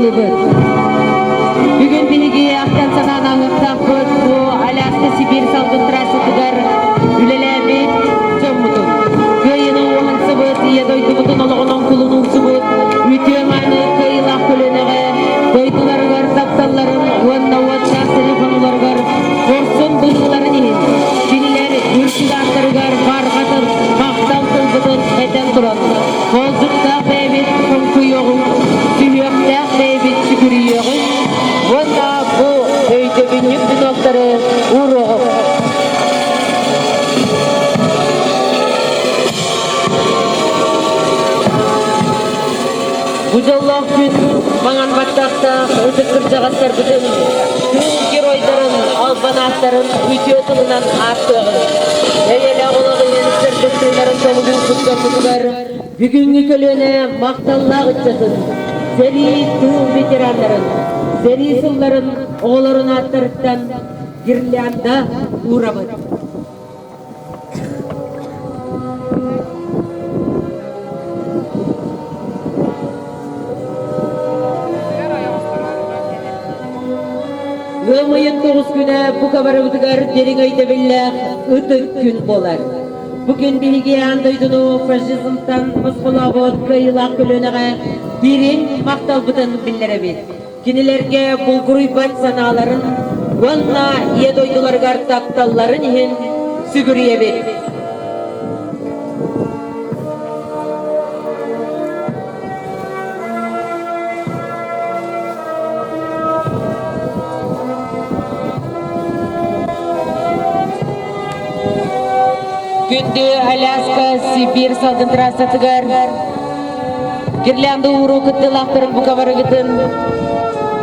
ыллыбыт. Бүгүн биһиги ахтан санаан ааһыахтаахпыт бу Аляска Сибиир салгын трассатыгар үлэлээбит дьоммутун. Кыайыыны уһансыбыт, Ийэ дойдубутун олоҕунан кулун уурсубут үтүө-мааны кыайыылаах көлүөнэҕэ дойдуларыгар тапталларын уонна уоттаах сэрии хонууларыгар хорсун быһыыларын иһин кинилэр үрдүк ааттарыгар барҕатын махтал тылбытын этэн туран Хоолдьуктаах бэйэбит хоҥкуйуоҕуҥ, сүһүөхтээх бэйэбит сүгүрүйүөҕүҥ уонна бу өйдөбүнньүк веноктары ууруоҕуҥ. Бу дьоллоох күн маҥан баттахтаах ытык кырдьаҕастарбытын, тыыл геройдарын, албан ааттарын үтүө тылынан ааттыаҕыҥ. Эйэлээх олох иһин сырдык тыыннарын толугун куттаммытыгар бүгүҥҥү көлүөнэ махталлаах ыччатын, сэрии тыыл ветераннарын, сэрии сылларын оҕолорун ааттарыттан гирлянда уурабыт. Ыам ыйын тоҕус күнэ бука барыбытыгар дириҥ өйдөбүллээх ытык күн буолар. Бу күн биһиги аан дойдуну фашизмтан босхолообут кыайыылаах көлүөнэҕэ дириҥ махталбытын биллэрэбит. Кинилэргэ булгуруйбат санааларын уонна Ийэ дойдуларыгар тапталларын иһин сүгүрүйэбит. Күндү Аляска Сибирь салгын трассатыгар Гирлянда ууруу кыттыылаахтарын бука барыгытын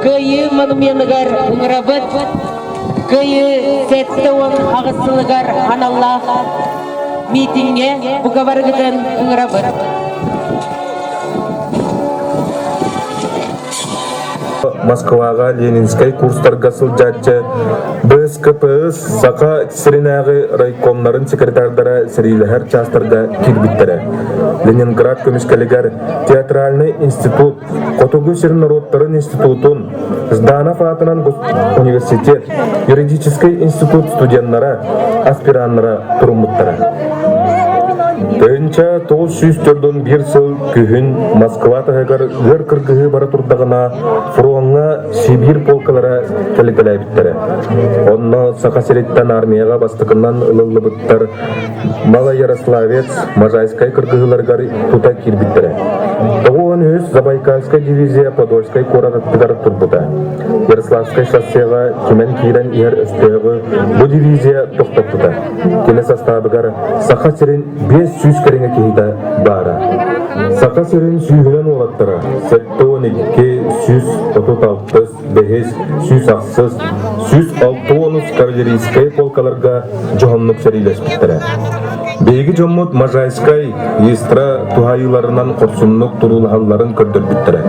Кыайыы монуменыгар ыҥырабыт. Кыайыы 78 сылыгар аналлаах миитиҥҥэ бука барыгытын ыҥырабыт. Москваҕа Ленинскэй курстарга сылдьааччы БСКПС Саха сиринээҕи райкомнарын секретардара сэриилэһэр чаастарга киирбиттэрэ. Ленинград көмүскэлигэр театральный институт, Хотугу сир норуоттарын институтун, Жданов аатынан университет, юридическай институт студеннара, аспираннара туруммуттара. 1941 сыл күһүн Москва таһыгар ыар кыргыһыы бара турдаҕына фроҥҥа Сибиир полкалара кэлитэлээбиттэрэ. Онно Саха сириттэн армияҕа бастакынан ылыллыбыттар Малоярославец, Можайскай кыргыһыыларыгар тута киирбиттэрэ. 93 Забайкальскай дивизия Подольскай куорат аттыгар турбута. Ярославскай шоссеҕа кимэн киирэн иһэр өстөөҕү бу дивизия тохтоппута. Кини састаабыгар Саха сирин 500 кэриҥэ киһитэ баара. Саха сирин сүүһүнэн уолаттара 72, 136, бэһис, 108, 160 кавалерийскай полкаларга дьоһуннук сэриилэспиттэрэ. Биһиги дьоммут Можайскай, Истра туһаайыыларынан хорсуннук туруулаһалларын көрдөрбүттэрэ.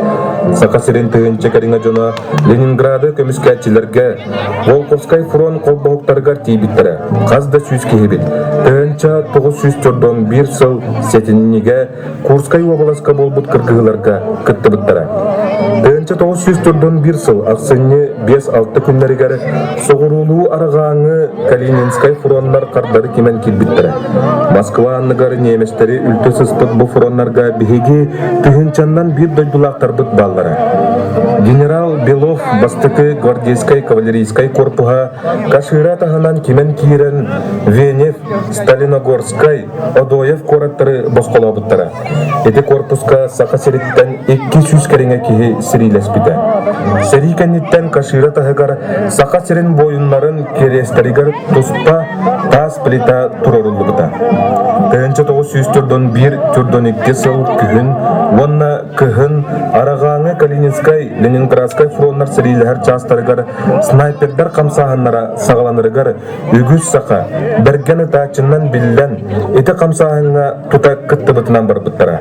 Саха сирин тыһыынча кэриҥэ дьоно Ленинграды көмүскээччилэргэ Волковскай фронт холбоһуктарыгар тиийбиттэрэ. Хас да сүүс киһибит. 1941 сыл сэтинньигэ Курскай уобаласка буолбут кыргыһыыларга кыттыбыттара. 1941 сыл ахсынньы 5-6 күннэригэр соҕуруулуу-арҕааҥҥы Калининскай фроннар хардары кимэн киирбиттэрэ. Москва анныгар немецтэри үлтү сыспыт бу фроннарга биһиги тыһыынчаннан биир дойдулаахтарбыт бааллара. Генерал Белов бастакы гвардейскай кавалерийскай корпуһа Кашира таһынан кимэн киирэн Венев, Сталиногорскай, Одоев куораттары босхолообуттара. Ити корпуска Саха сириттэн 200 кэриҥэ киһи сэриилэспитэ. Сэрии кэнниттэн Кашира таһыгар Саха сирин буойуннарын кириэстэригэр туспа таас плита туруоруллубута. 1941 сыл күһүн уонна кыһын Арҕааҥы Калининскай, Ленинградскай фроннар сэриилэһэр чаастарыгар снайпердар хамсааһыннара саҕаланарыгар үгүс саха бэргэн ытааччынан биллэн, ити хамсааһыҥҥа тута кыттыбытынан барбыттара.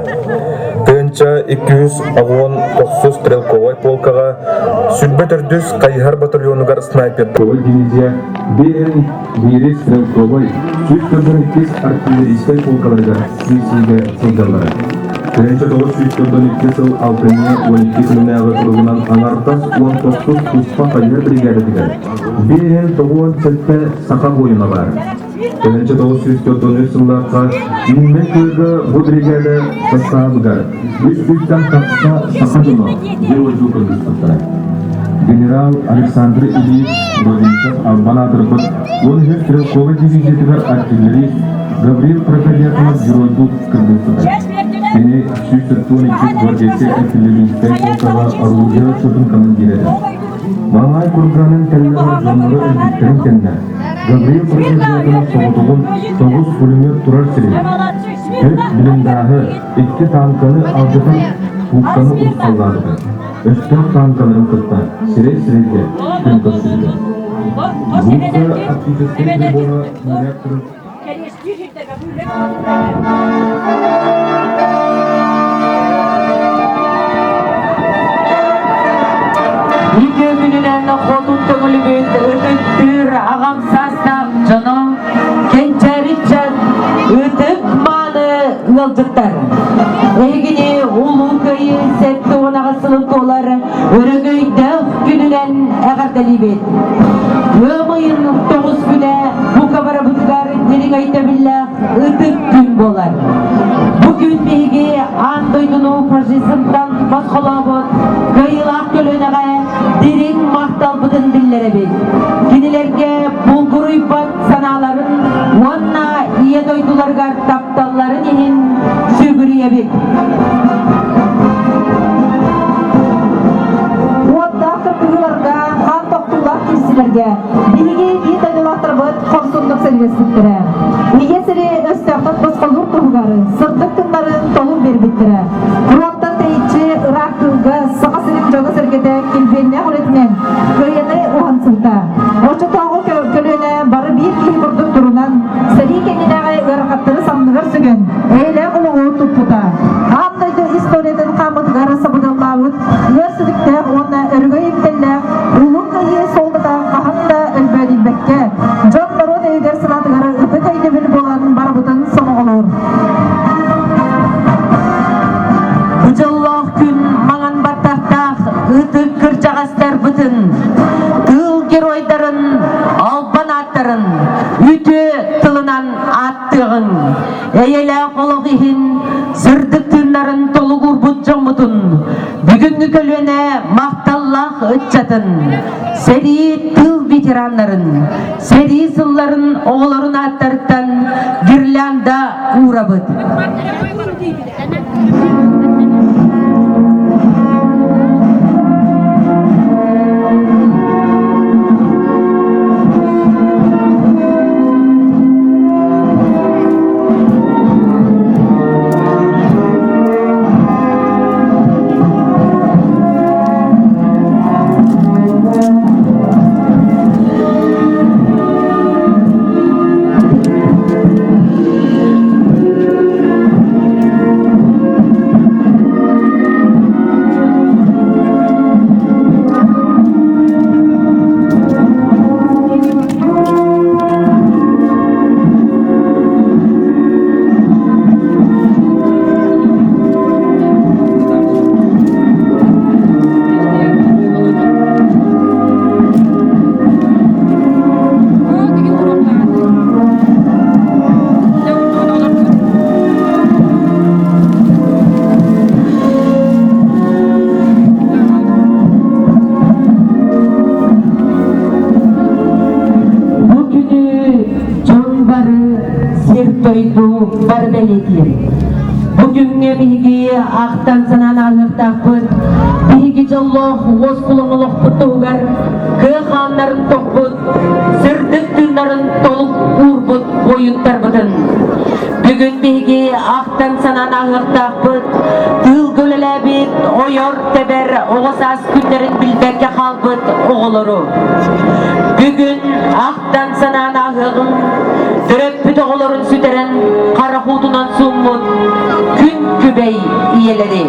1289 стрелковай полкаҕа 24 хайыһар батальонугар снайпер дивизия БН биири стрелковай 142 артиллерийскай полкаларыгар киирсиигэ сылдьаллара. 1992 сыл алтынньы 12 күнүнээҕи туругунан аҥардас 19 туспа хайыһар бригадатыгар 597 саха буойуна баар. 1993 сыллаахха Үүммэ Кыырга бу бригада састаабыгар үс сүүстэн тахса саха дьоно геройдуу кыргыспыттара. Генерал Александр Ильич Родимцев албан аатырбыт 13 стрелковай дивизиятыгар артиллерист Гаврил Прокопьевич геройдуу кыргыспыта. Кини 142 гвардейскай артиллерийскай полкаҕа орудие расчетун командира этэ. Маҥай курганын кэллэҕэр дьонноро өлбүттэрин кэннэ Гаврил Прокопьевич соҕотоҕун тоҕус пулемет турар сирин, төрт блиндааһы, икки танканы алдьатан суукканы урусхаллаабыта. Өстөөх танкаларын кытта сирэй-сирэйгэ күн көрсүбүтэ. Группа тактическай прибора снаряд Үтүө күнүнэн хотун төҥүлүбүт ытыктыыр аҕам саастаах дьоно, кэнчээри ыччат, ытык мааны ыалдьыттар. Эһигини Улуу Кыайыы 78 сылын туолар өрөгөйдөөх күнүнэн эҕэрдэлиибит. Ыам ыйын тоҕус күнэ бука барыбытыгар дириҥ өйдөбүллээх ытык күн буолар. Бу күн биһиги аан дойдуну фашизмтан босхолообут кыайыылаах көлүөнэҕэ дириҥ махталбытын биллэрэбит. Кинилэргэ булгуруйбат санааларын уонна ийэ дойдуларыгар тапталларын иһин сүгүрүйэбит. Уоттаах кыргыһыыларга, хаан тохтуулаах киирсилэргэ биһиги биир дойдулаахтарбыт хорсуннук сэриилэспиттэрэ. Ийэ сири өстөөхтөн босхолуур туһугар сырдык тылларын толук биэрбиттэрэ. Фронтан тэйиччи ыраах тыылга Саха сирин дьоно-сэргэтэ килбиэннээх үлэтинэн кыайыыны уһансыбыта. Оччотооҕу көлүөнэ бары биир киһи курдук турунан, сэрии кэннинээҕи ыарахаттары санныгар сүгэн, эйэлээх олоҕу туппута. Аан дойду историятын хаамытыгар сабыдыаллаабыт ыар сүтүктээх уонна өрөгөй үктэллээх Улуу Кыайыы суолтата хаһан да өлбөөдүйбэккэ, дьон-норуот өйүгэр-санаатыгар ытык өйдөбүл буолан барыбытын сомоҕолуур. Бу дьоллоох күн маҥан баттахтаах ытык кырдьаҕастарбытын, тыыл геройдарын албан ааттарын үтүө тылынан ааттыаҕыҥ. Эйэлээх олох иһин сырдык тыыннарын толугурбут дьоммутун, бүгүҥҥү көлүөнэ махталлаах ыччатын, сэрии тыыл ветераннарын, сэрии сылларын оҕолорун ааттарыттан гирлянда уурабыт. Бу күнү дьон бары сир дойду бары бэлиэтиир. Бу күҥҥэ биһиги ахтан санаан ааһыахтаахпыт. Биһиги дьоллоох уоскулаҥ олохпут туһугар кыа хааннарын тохпут, сырдык тыыннарын толук уурбут буойуттарбытын. Бүгүн биһиги ахтан санаан ааһыахтаахпыт, тыылга үлэлээбит, ойор-тэбэр оҕо саас күннэрин билбэккэ хаалбыт оҕолору. Бүгүн ахтан санаан ааһыаҕыҥ, төрөппүт оҕолорун сүтэрэн харах уутунан сууммут күн күбэй ийэлэри.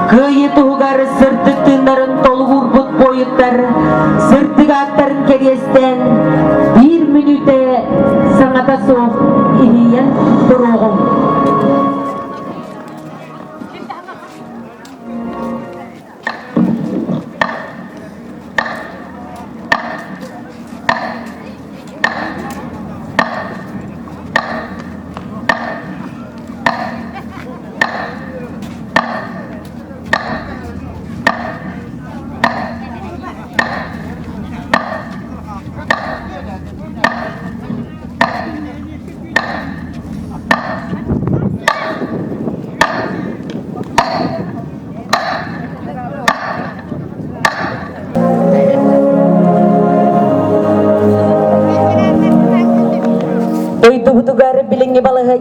Кыайыы туһугар сырдык тыыннарын толугурбут буойуттар сырдык ааттарын кэриэстээн биир мүнүүтэ саҥата суох иһийэн туруоҕуҥ.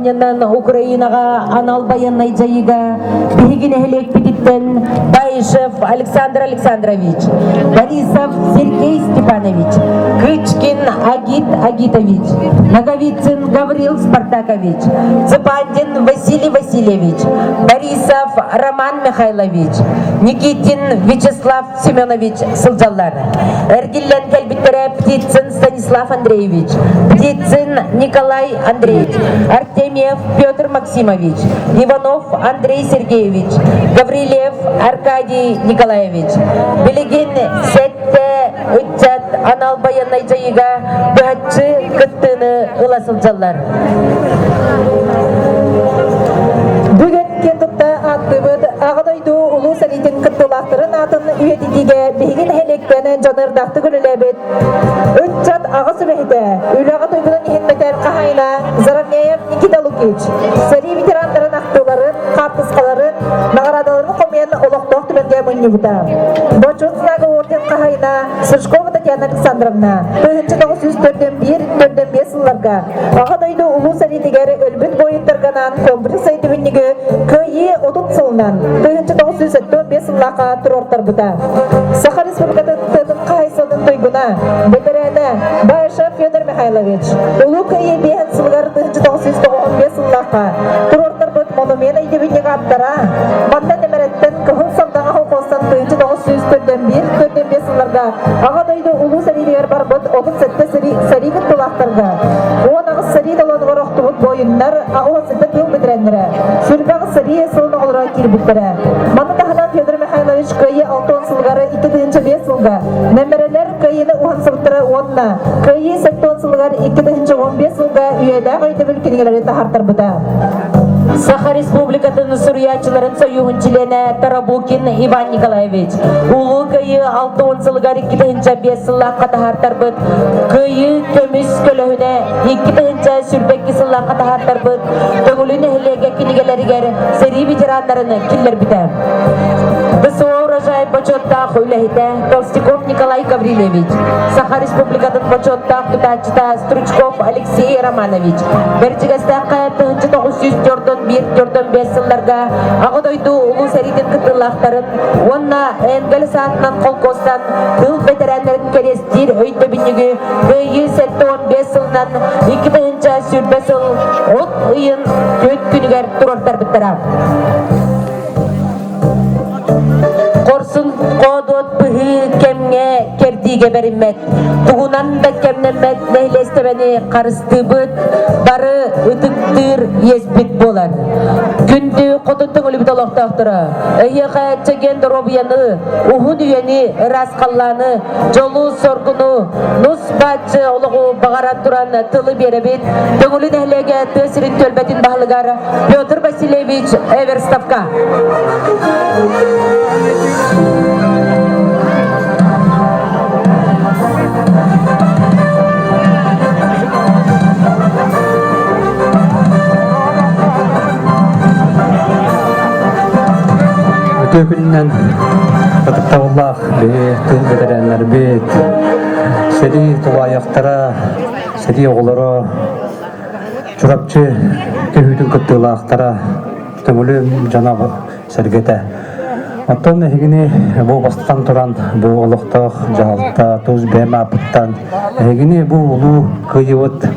баскыһыанньанан Украинаҕа анал байыаннай дьайыыга биһиги нэһилиэкпититтэн Баишев Александр Александрович, Борисов Сергей Степанович, Кычкин Агит Агитович, Наговицын Гаврил Спартакович, Цыпандин Василий Васильевич, Борисов Роман Михайлович, Никитин Вячеслав Семенович сылдьаллар. Эргиллэн кэлбиттэрэ Птицын Станислав Андреевич, Птицын Николай Андреевич, Артемьев Петр Максимович, Иванов Андрей Сергеевич, Гаврильев Аркадий Николаевич. Билигин сэттэ ыччат анал байыаннай дьайыыга быһаччы кыттыыны ыла сылдьаллар. Бүгүн киэн тутта ааттыыбыт Аҕа дойду Улуу сэриитин кыттыылаахтарын аатын үйэтитиигэ биһиги нэһилиэктэн дьаныардаахтык үлэлээбит ыччат аҕа сүбэһитэ, үлэҕэ туйгунун иһин мэтээл хаһаайына Заровняев Никита Лукич, сэрии ветераннарын ахтыыларын, хаартыскаларын, наҕараадаларын хомуйан олохтоох түмэлгэ мунньубута. Бочуот знага орден хаһаайына Сверчкова Татьяна Александровна 1941-45 сылларга Аҕа дойду Улуу сэриитигэр өлбүт буойуттарга анаан комплекс өйдөбүнньүгү Кыайыы 30 сылынан 1975 сыллаахха туруортарбыта. Саха Республикатын тыатын хаһаайыстыбатын туйгуна, бэтэрээнэ Баишев Федор Михайлович Улуу Кыайыы биэһин сылыгар 1995 сыллаахха туруортарбыт монумент өйдөбүнньүк ааптара, манна Нэмэрэттэн Кыһыл Сардаҥа холкуостан 1941-45 сылларга Аҕа дойду Улуу сэриитигэр барбыт 37 сэрии кыттыылаахтарга, 18 сэрии толоонугар охтубут буойуннар 87 тыыл бэтэрээннэрэ, 28 сэрии сылын оҕолоро киирбиттэрэ. Маны таһынан Федор Михайлович Кыайыы 60 сылыгар 2005 сылга Нэмэрэлэр Кыайыыны уһансыбыттара уонна Кыайыы 70 сылыгар 2015 сылга үйэлээх өйдөбүл кинигэлэри таһаартарбыта. Саха Республикатын суруйааччыларын союһун чилиэнэ Тарабукин Иван Николаевич Улуу Кыайыы 60 сылыгар 2005 сыллаахха таһаартарбыт Кыайыы көмүс көлөһүнэ 2022 сыллаахха таһаартарбыт Төҥүлү нэһилиэгэ кинигэлэригэр сэрии ветераннарын киллэрбитэ. ДСО урожай бочуоттаах үлэһитэ Толстяков Николай Гаврильевич, Саха Республикатын бочуоттаах тутааччыта Стручков Алексей Романович, Бэрдьигэстээххэ 1904-1-45 сылларга Аҕа дойду Улуу сэриитин кыттыылаахтарын уонна Энгель саатынан холкуостан тыыл бэтэрээннэрин кэриэстиир өйдөбүнньүгү Кыайыы 75 сылынан 2020 сыл от ыйын түөрт күнүгэр туруортарбыттара. Хорсун хоодуот быһыы кэмҥэ кэрдиигэ бэриммэт, тугунан да кэмнэммэт нэһилиэстэбэни харыстыыбыт, бары ытыктыыр иэспит буолар. Күндү хотун төҥүлүбүт олохтоохторо, эһиэхэ чэгиэн доруобуйаны, уһун үйэни, ыраас халлааны, дьолу-соргуну, нус бааччы олоҕу баҕаран туран тылы биэрэбит. Төҥүлү нэһилиэгэ тыа сирин түөлбэтин баһылыгар Петр Васильевич Эверстовка. Үтүө күнүнэн ытыктабыллаах биһи тыыл бэтэрээннэрбит, сэрии тулаайахтара, сэрии оҕолоро, Чурапчы көһүүтүн кыттыылаахтара, Төҥүлү дьоно сэргэтэ. Оттон эһигини бу бастатан туран бу олохтоох дьаһалта тус бэйэм ааппыттан эһигини бу улуу кыайыыбыт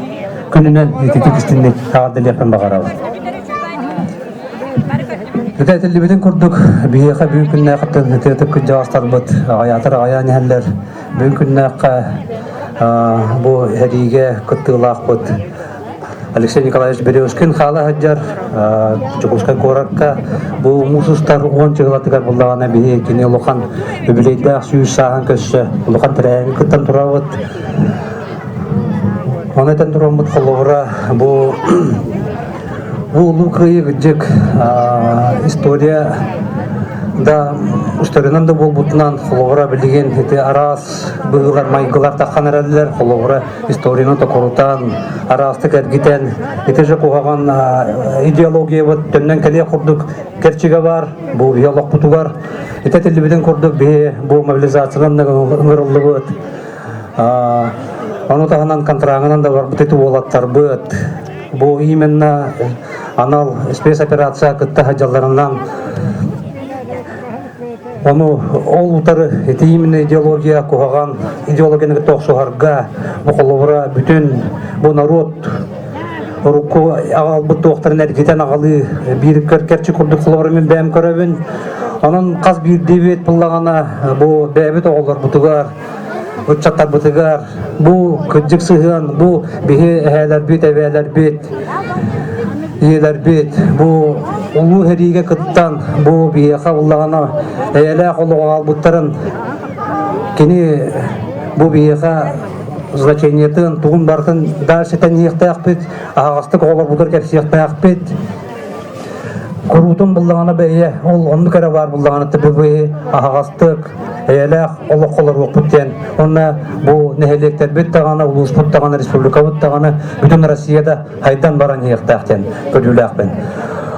күнүнэн ититик истинник эҕэрдэлиэхпин баҕарабын. Ити этиллибитин курдук, биһиэхэ бүгүн күннээхиттэн ытыатык кырдьаҕастарбыт аҕыйаатар аҕыйаан иһэллэр. Бүгүн күннээххэ бу сэриигэ кыттыылаахпыт Алексей Николаевич Березкин хаала сылдьар Дьокуускай куоракка бу муус устар уон чыгылатыгар буллаҕына биһи кини улахан үбүлүөйдээх сүүс сааһын көрсө улахан тэрээһин кыттан турабыт. Ону этэн тураммыт холобура бу бу Улуу Кыайыы кырдьык история да устарынан да буолбутунан холобура билигин ити араас быһыылар майгылар таххан эрэллэр холобура историяны токурутан араастык эргитэн ити же куһаҕан идеологиябыт төннөн кэлиэх курдук кэрчигэ бар бу биһи олохпутугар ити этиллибитин курдук биһи бу мобилизациянан ыҥырыллыбыт ону таһынан контрагынан да барбыт ити уолаттарбыт. бу именно анал спецоперация кытта сылдьалларынан ону ол утары ити именно идеология куһаҕан идеологияны кытта охсуһарга бу холобура бүтүн бу норуот урукку аҕалбыт туохтарын эргитэн аҕалыы биир кэрчик курдук холобура мин бэйэм көрөбүн. Онон хас биирдиибит буллаҕына бу бэйэбит оҕолорбутугар, ыччаттарбытыгар бу кырдьык сыһыан, бу биһи эһээлэрбит, эбээлэрбит, ийэлэрбит бу улуу сэриигэ кыттан бу биһиэхэ буллаҕына эйэлээх олоҕу аҕалбыттарын кини бу биһиэхэ значениетын, тугун барытын дальше тэнийиэхтээхпит, аһаҕастык оҕолорбутугар кэпсиэхтээхпит. Куруутун буллаҕына бэйэ, ол оннук эрэ баар буллаҕына ТБВ аһаҕастык, эйэлээх олоххо олоруохпут диэн. Уонна бу нэһилиэктэрбит даҕаны, улууспут даҕаны, республикабыт даҕаны, бүтүн Россия да хайдан баран иһиэхтээх диэн көрүүлээхпин.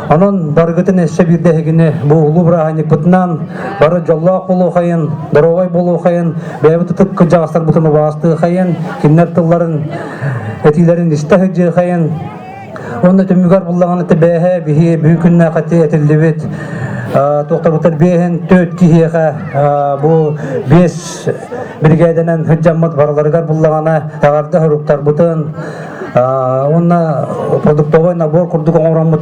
Онон барыгытын өссө биирдэ эһигини бу улуу бырааһынньыкпытынан бары дьоллоох буолуохайын, доруобай буолуохайын, бэйэбит ытык кырдьаҕастарбытын убаастыахайын, кинилэр тылларын, этиилэрин истэ сылдьыахайын. Уонна түмүгэр буллаҕына бээһэ биһи бүгүн күннээх этиллибит туохтарбытар биэһин төрт киһиэхэ бу биэс биригээдэнэн сылдьаммыт барыларыгар буллаҕына эҕэрдэ суруктарбытын уонна продуктовай набор курдук оҥороммут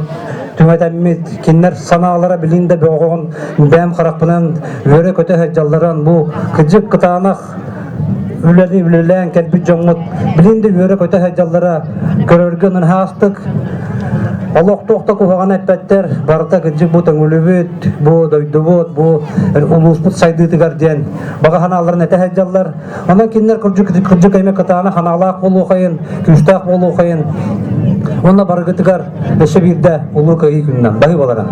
түҥэтэммит кинилэр санаалара билин да бөҕөҕүн бэйэм харахпынан үөрэ-көтө сылдьалларын бу кыдьык кытаанах үлэни үлэлээн кэлбит дьоҥҥут билин да үөрэ-көтө сылдьаллара көрөргө наһаастык олох туох да куһаҕаны эппэттэр барыта кырдьык бу төҥүлүбүт бу дойдубут бу улууспут сайдыытыгар диэн баҕа санааларын этэ сылдьаллар. Онон кинилэр кырдьык кырдьык эмэ кытаанах санаалаах буолуохайын, күүстээх буолуохайын уонна барыгытыгар өссө биирдэ Улуу Кыайыы күнүнэн баһыы буоларын.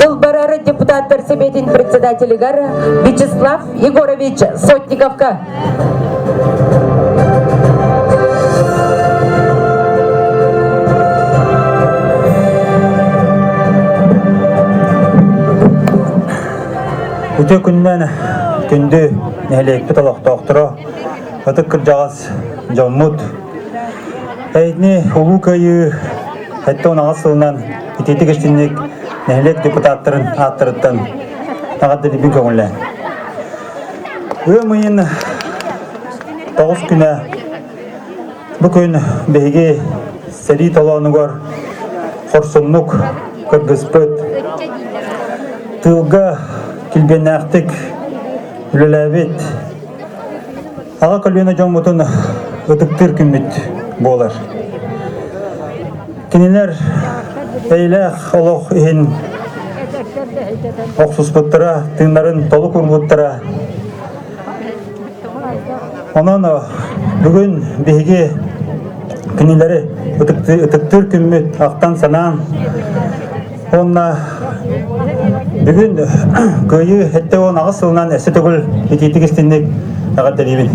Тыл барар депутаттар Сэбиэтин председателигэр Вячеслав Егорович Сотниковка. Үтүө күннэн күндү нэһилиэкпит олохтоохторо, ытык кырдьаҕас дьоммут, эйни Улуу Кыайыы 78 сылынан итиитик истинник нэһилиэк депутаттарын ааттарыттан эҕэрдэлиибин көҥүллээн. Ыам ыйын 9 күнэ бу күн биһиги сэрии толоонугар хорсуннук кыргыспыт, тыылга килбиэннээхтик үлэлээбит аҕа көлүөнэ дьоммутун ытыктыыр күммүт буолар. Кинилэр эйэлээх олох иһин охсуспуттара, тыыннарын толук уурбуттара. Онон бүгүн биһиги кинилэри ытыктыыр күммүт ахтан-санаан уонна бүгүн Кыайыы 78 сылынан өссө төгүл итиитик истинник эҕэрдэлиибин.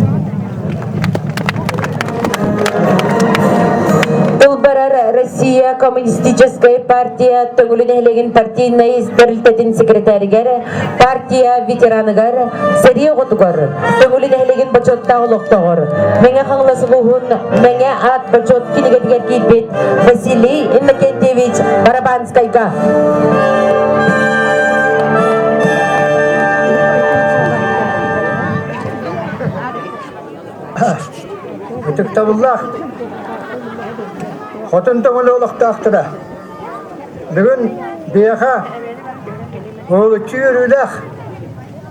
Тыл барар Россия Коммунистическая партия Төҥүлү нэһилиэгин партийнай тэрилтэтин секретаригар, партия ветераныгар, сэрии оҕотугар, Төҥүлү нэһилиэгин бочуоттаах олохтооҕор, Мэҥэ Хаҥалас улууһун Мэҥэ аат бочуот кинигэтигэр киирбит Василий Иннокентьевич Барабанскайга. Ытыктабыллаах Хотун Төҥүлү олохтоохторо бүгүн биһиэхэ уһулуччу үөрүүлээх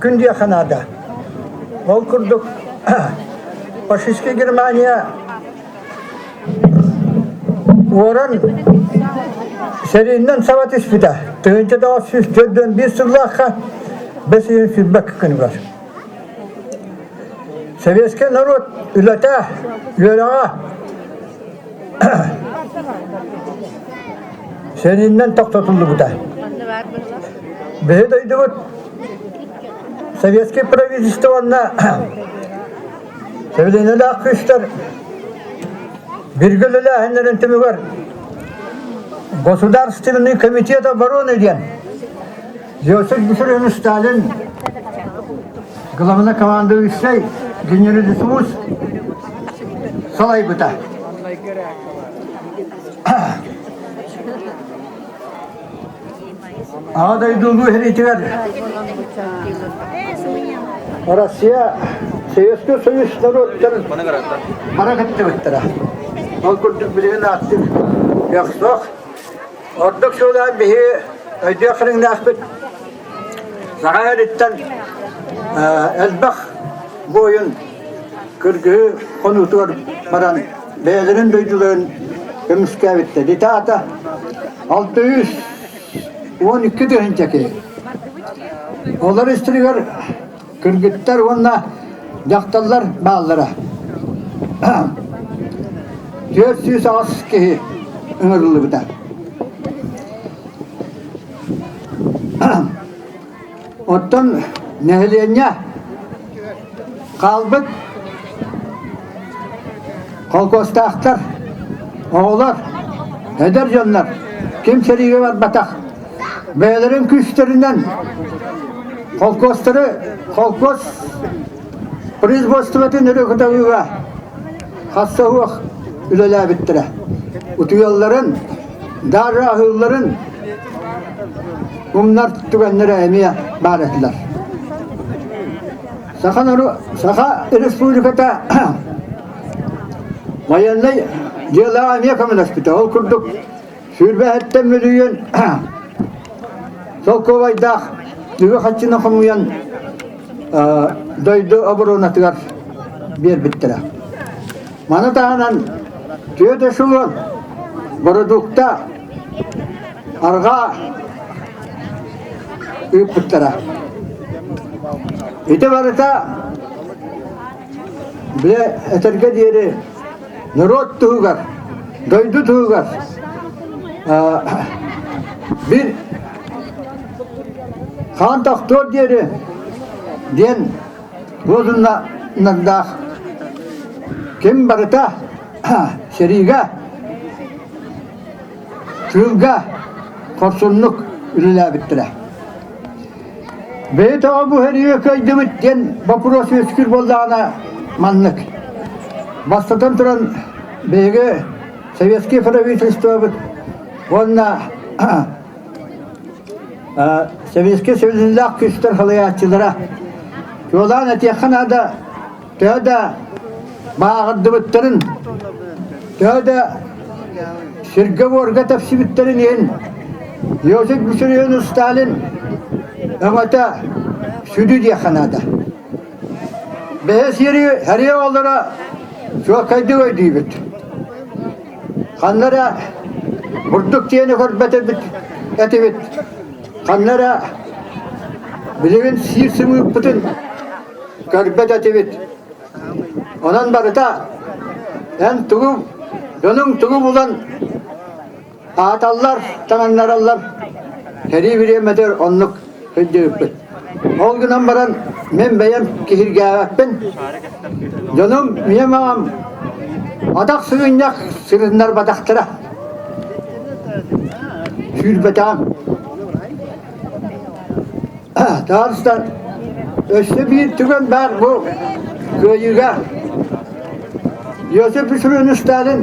күн диэххэ наада. Ол курдук фашистскай Германия уоран сэрииннэн саба түспүтэ. 1941 сыллаахха бэс ыйын сүүрбэккэ күнүгэр. Советскай норуот үлэтэ, үөрэҕэ сэрииннэн тохтотуллубута. Биһи дойдубут Советскай правительство уонна Сэбилиэнэлээх күүстэр бииргэ үлэлээһиннэрин түмүгэр Государственный комитет обороны диэн Иосиф Виссарионович Сталин главнокомандующай генералиссимус. Салайбыта. Аҕа дойду Улуу сэриитигэр Россия Советский Союз норуоттарын бара кыттыбыттара. Ол курдук билигин ааттык көх Ордук суолаан биһи өйдүөх көрүҥнээхпит. Саха эриттэн элбэх буойун кыргыһыы хонуутугар баран бэйэлэрин дойдуларын көмүскээбиттэр. Ити аата 612 тыһыынча киһи. Олор истэригэр кыргыттар уонна дьахталлар бааллара. 408 киһи ыҥырыллыбыта. Оттон нэһилиэнньэ хаалбыт холкуостаахтар, оҕолор, эдэр дьоннор ким сэриигэ барбатах бэйэлэрин күүстэринэн холкуостары холкуос производствотын өрө көтөҕүүгэ хасса суох үлэлээбиттэрэ. Утуйалларын, даары аһыылларын умнар түгэннэрэ эмиэ баар этилэр. Саха, Саха Республиката военнай дьыалаҕа эмиэ көмөлөспүтэ. Ол курдук сүүрбэһиттэн мөлүйүөн солкуобайдаах үбү хаччыны хомуйан дойду оборонатыгар биэрбиттэрэ. Маны таһынан түөрт эшелон бородуукта арҕаа ыыппыттара. Ити барыта бile этэргэ диэри норуот туһугар, дойду туһугар bir хаан тохтуор диэри диэн лозуннардаах ким барыта сэриигэ тыылга хорсуннук үлэлээбиттэрэ. Бэйэ тоҕо бу сэриигэ кыайдыбыт диэн боппуруос үөскүүр буоллаҕына маннык. Бастатан туран биһиги советский правительствобыт уонна Советский Союзлаах күүстэр салайааччылара чуолаан этиэххэ наада төһө да бааҕырдыбыттарын, төһө да сиргэ-буорга тэпсибиттэрин иһин Иосиф Виссарионович Сталин өҥөтө сүдү диэххэ наада. Бэйэ сири сэрии оҕолоро чуолкайдык өйдүүбүт. Ханна эрэ бурдук диэни көрбөт этибит, ханна эрэ билигин сиир сымыыппытын көрбөт этибит. Онон барыта эн тугу, дьонуҥ тугу булан ааталлар, таҥыннараллар, сэрии бириэмэтигэр оннук сылдьыбыппыт. Ол гынан баран мин бэйэм киһиргээбэппин. Дьонум, ийэм аҕам атах сыгынньах сырыннарбатахтара. Сүүрбэтэҕим. Таһаарыстан өссө биир түгэн баар бу кыайыыга. Иосиф Виссарионович Сталин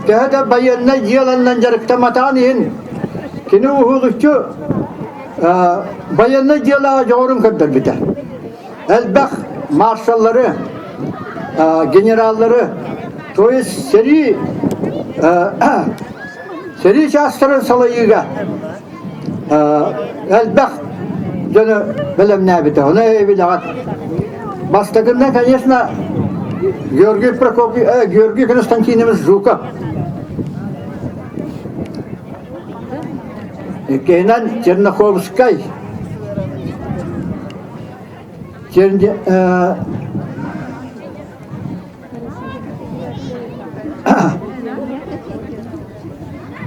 төһө да байыаннай дьыаланнан дьарыктамматаҕын иһин кини уһулуччу байыаннай дьыалаҕа дьоҕурун көрдөрбүтэ. Элбэх маршаллары, генераллары, то есть сэрии сэрии чаастарын салайыыга элбэх дьону бэлэмнээбитэ. Ону билэҕит. Бастакында, конечно, Георгий Прокопий, Георгий Константинович Жуков. Иккиһинэн Черняховскай.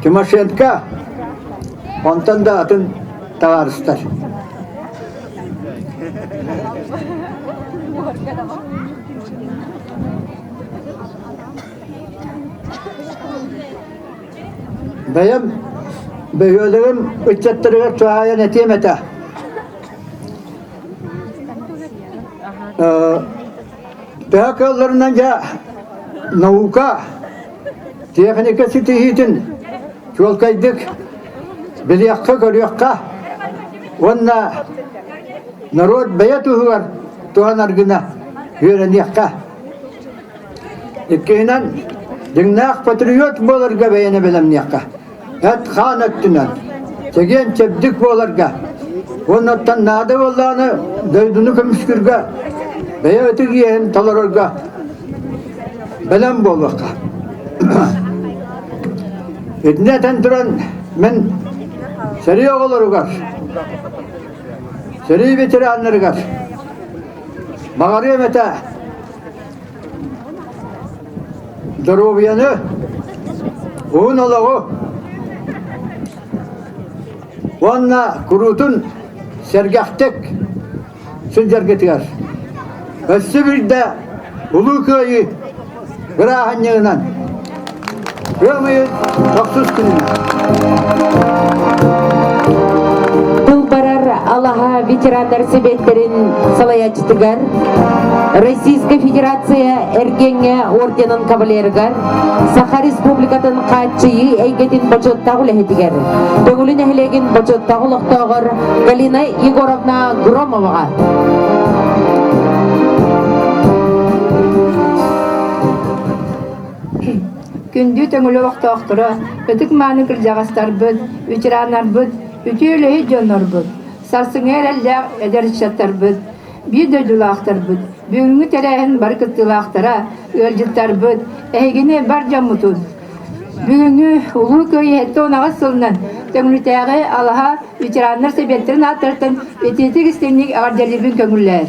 Тимошенко, онтон да атын табаарыстар. Бэйэм бөһүөлэгим ыччаттарыгар туһаайан этиэм этэ. Төһө кыалларынан дьэ Наука, техника ситиһиитин чуолкайдык билиэххэ-көрүөххэ уонна норуот бэйэ туһугар туһанар гына үөрэниэххэ. Иккиһинэн, дьиҥнээх патриот буоларга бэйэни бэлэмниэххэ. Эт-хаан өттүнэн чэгиэн-чэбдик буоларга уонна наада буоллаҕына дойдуну көмүскүүргэ бэйэ ытык иэһин толорорго бэлэм буолуохха. Итини этэн туран мин сэрии оҕолоругар, сэрии ветераннарыгар баҕарыам этэ Доруобуйаны, уһун олоҕу уонна куруутун сэргэхтик сылдьаргытыгар өссө биирдэ Улуу Кыайыы бырааһынньыгынан ыам ыйын тохсус күнүнэн Тыл барар алаһа ветераннар сэбиэттэрин салайааччытыгар Российскай Федерация Эргиэҥҥэ орденын кавалерыгар Саха Республикатын хааччыйыы эйгэтин бочуоттаах үлэһитигэр Төҥүлү нэһилиэгин бочуоттаах олохтооҕор Галина Егоровна Громоваҕа. Күндү Төҥүлү олохтоохторо, ытык-мааны кырдьаҕастарбыт, ветераннарбыт, үтүө үлэһит дьоннорбут, сарсыҥҥы эрэллээх эдэр ыччаттарбыт, биир дойдулаахтарбыт, бүгүҥҥү тэрээһин бары кыттыылаахтара, ыалдьыттарбыт, эһигини бар дьоммутун! Бүгүҥҥү Улуу Кыайыы 78 сылынан Төҥүлүтээҕи Алаһа ветераннар сэбиэттэрин ааттарыттан итиитик истиҥник эҕэрдэлиирбин көҥүллээр.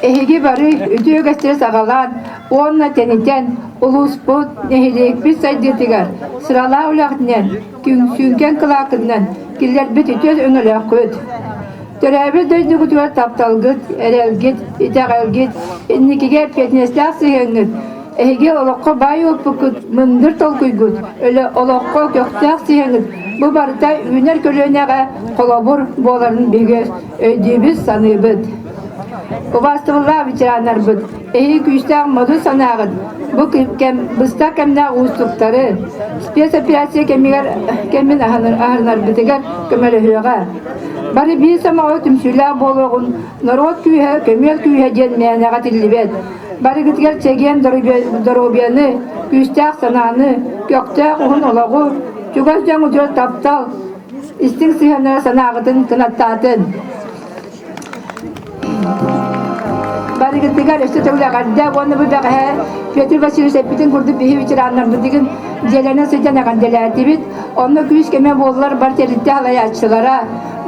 Эһиги бары үтүө үгэстэри саҕалаан уонна тэнитэн улууспут, нэһилиэкпит сайдыытыгар сыралаах үлэҕитинэн, сүҥкэн кылааккытынан киллэрбит үтүө өҥөлөөххүт. Төрөөбүт дойдугутугар тапталгыт, эрэлгит, итэҕэлгит, инникигэ эппиэтинэстээх сыһыаҥҥыт Эһиги олоххо баай уоппуккут, мындыр толкуйгут, өлө олоххо көхтөөх сыһыаҥҥыт бу барыта үүнэр көлүөнэҕэ холобур буоларын биһиги өйдүүбүт, саныыбыт. Убаастабыллаах ветераннарбыт, эһиги күүстээх модун санааҕыт бу кэм быстах кэмнээх уустуктары спецоперация кэмигэр кэмин аһарынарбытыгар көмөлөһүөҕэ. Бары биир сомоҕо түмсүүлээх буолуоҕун норуот күүһэ, көмүөл күүһэ диэн мээнэҕэ этиллибэт. Барыгытыгар чэгиэн доруобуйаны, күүстээх санааны, көхтөөх уһун олоҕу, чугас дьоҥҥутугар таптал, истиҥ сыһыаннара санааҕытын кынаттаатын. Барыгытыгар өссө төгүл эҕэрдэ уонна бу бэҕэһээ Петр Васильевич эппитин курдук биһи ветераннарбытыгын дьиэлэринэн сылдьан эҕэрдэлээтибит. Онно күүс-көмө буоллар бар тэрилтэ салайааччылара,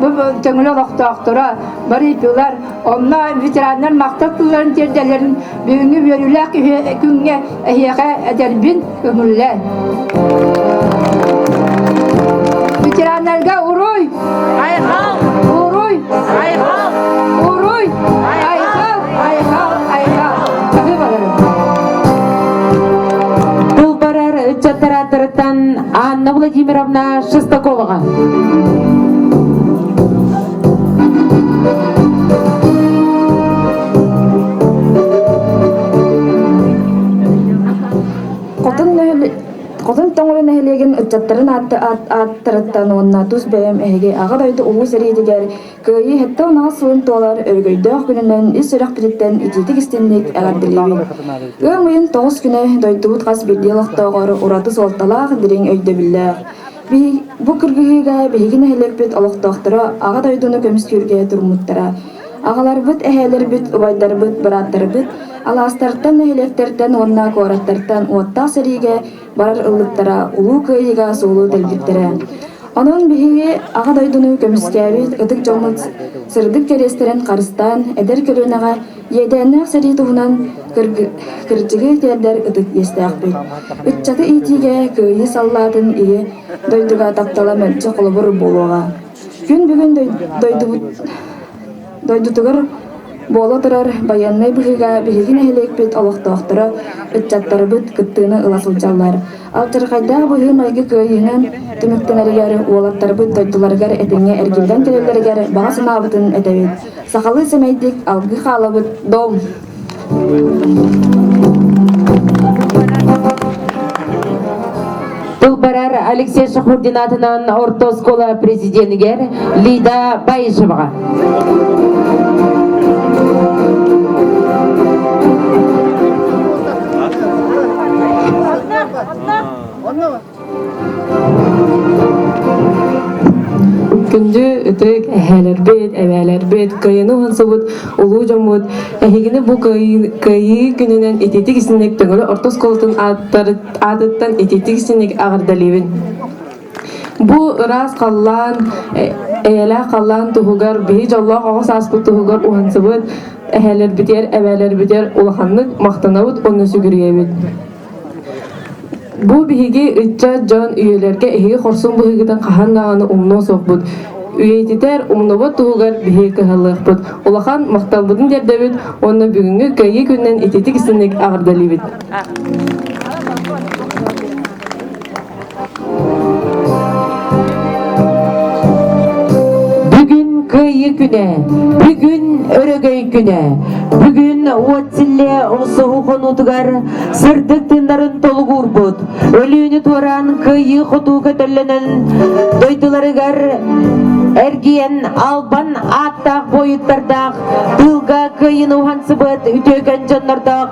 бу Төҥүлү олохтоохторо, бары ИП-лар, онно ветераннар махтал тылларын тиэрдэллэрин бүгүҥҥү үөрүүлээх күҥҥэ эһиэхэ этэрбин көҥүллээн. Ветераннарга уруй! Айхал! Уруй! Айхал! Уруй! Айхал! Айхал! Айхал! Спасибо Тыл барар ыччаттар ааттарыттан Анна Владимировна Шестаковаҕа. Хотун Тоҥура нэһилиэгин ыччаттарын ааттарыттан уонна тус бэйэм эһиги Аҕа дойду Улуу сэриитигэр Кыайыы 78 сылын туолар өрөгөйдөөх күнүнэн ис сүрэхпититтэн итиитик-истинник эҕэрдэлиибин. Ыам ыйын 9 күнэ дойдубут хас биирдии олохтооҕор ураты суолталаах дириҥ өйдөбүллээх. Бу кыргыһыыга биһиги нэһилиэкпит олохтоохторо Аҕа дойдуну көмүскүүргэ туруммуттара. Аҕаларбыт, эһээлэрбит, убайдарбыт, бырааттарбыт алаастартан, нэһилиэктэртэн уонна куораттартан уоттаах сэриигэ барар ыллыктара Улуу Кыайыыга суолу тэлбиттэрэ. Онон биһиги Аҕа дойдуну көмүскээбит ытык дьоммут сырдык кэриэстэрин харыстаан, эдэр көлүөнэҕэ иэдээннээх сэрии туһунан кырдьыгы тиэрдэр ытык иэстээхпит. Ыччаты иитиигэ Кыайыы саллаатын ийэ дойдуга таптала мэлдьи холобур буолуоҕа. Күн бүгүн дойдубут Дойдутугар буола турар байыаннай быһыыга биһиги нэһилиэкпит олохтоохторо, ыччаттарбыт кыттыыны ыла сылдьаллар. Алдьархайдаах быһыы-майгы кыайыынан түмүктэнэригэр, уолаттарбыт дойдуларыгар этэҥҥэ эргиллэн кэлэллэригэр баҕа санаабытын этэбит. Сахалыы сэмэйдик алгыы хаалабыт, дом! Тыл барар Алексей Шахурдин аатынан орто оскуола президенигэр Лида Баишеваҕа. Күндү ытык эһээлэрбит, эбээлэрбит, кыайыны уһансыбыт улуу дьоммут, эһигини бу кыайыы күнүнэн итиитик истиҥник Төҥүлү орто оскуолатын аатыттан итиитик истиҥник эҕэрдэлиибин. Бу ыраас халлаан, эйэлээх халлаан туһугар, биһи дьоллоох оҕо сааспыт туһугар уһансыбыт эһээлэрбитигэр, эбээлэрбитигэр улаханнык махтанабыт уонна сүгүрүйэбит. Бу биһиги ыччат дьон үйэлэргэ эһиги хорсун быһыыгытын хаһан даҕаны умнуо суохпут. Үйэтитэр, умнубат туһугар биһиги кыһаллыахпыт. Улахан махталбытын тиэрдэбит уонна бүгүҥҥү Кыайыы күнүнэн ититик истиҥник эҕэрдэлиибит. Бүгүн Кыайыы күнэ, бүгүн Өрөгөй күнэ, бүгүн уот силлиэ охсуһуу хонуутугар сырдык тыыннарын толугуурбут, өлүүнү туораан кыайыы хотуу көтөллөнөн дойдуларыгар эргийэн албан ааттаах буойуттардаах тыылга кыайыыны уһансыбыт үтүөкэн дьоннордоох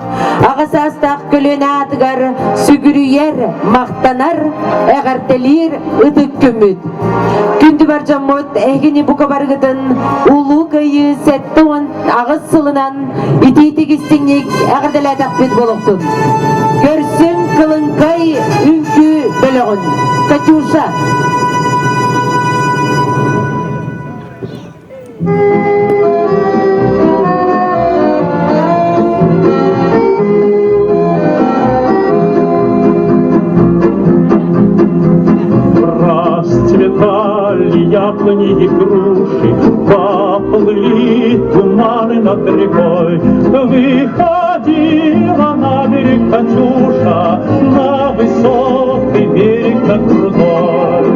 аҕа саастаах көлүөнэ аатыгар сүгүрүйэр, махтанар, эҕэрдэлиир ытык күммүт. Күндү бар дьоммут, эһигини бука барыгытын Улуу Кыайыы 78 сылынан итиитик истиҥник эҕэрдэлээтэхпит буолуохтун. Көрсүҥ Кылыҥкай үҥкүү бөлөҕүн. Катюша! Расцветали яблони и груши, поплыли туманы над рекой. Выходила на берег Катюша, на высокий берег, на крутой.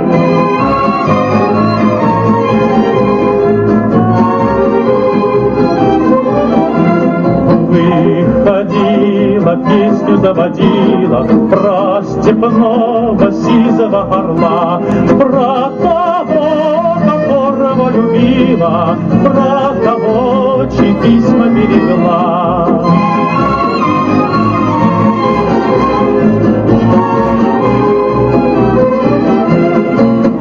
Выходила, песню заводила Про степного сизого орла, Про того, которого любила, Про того, чьи письма берегла.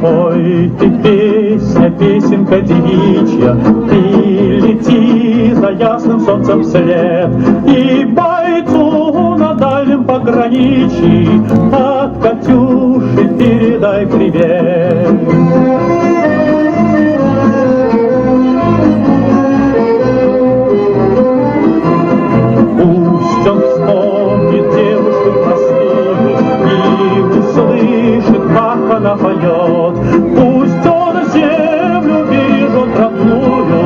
Ой, ты песня, песенка девичья, Ты лети за ясным солнцем вслед, И бойцу на дальнем пограничье От Катюши передай привет. Пусть он вспомнит девушку простую И услышит, как она поет. Пусть он землю бережет родную,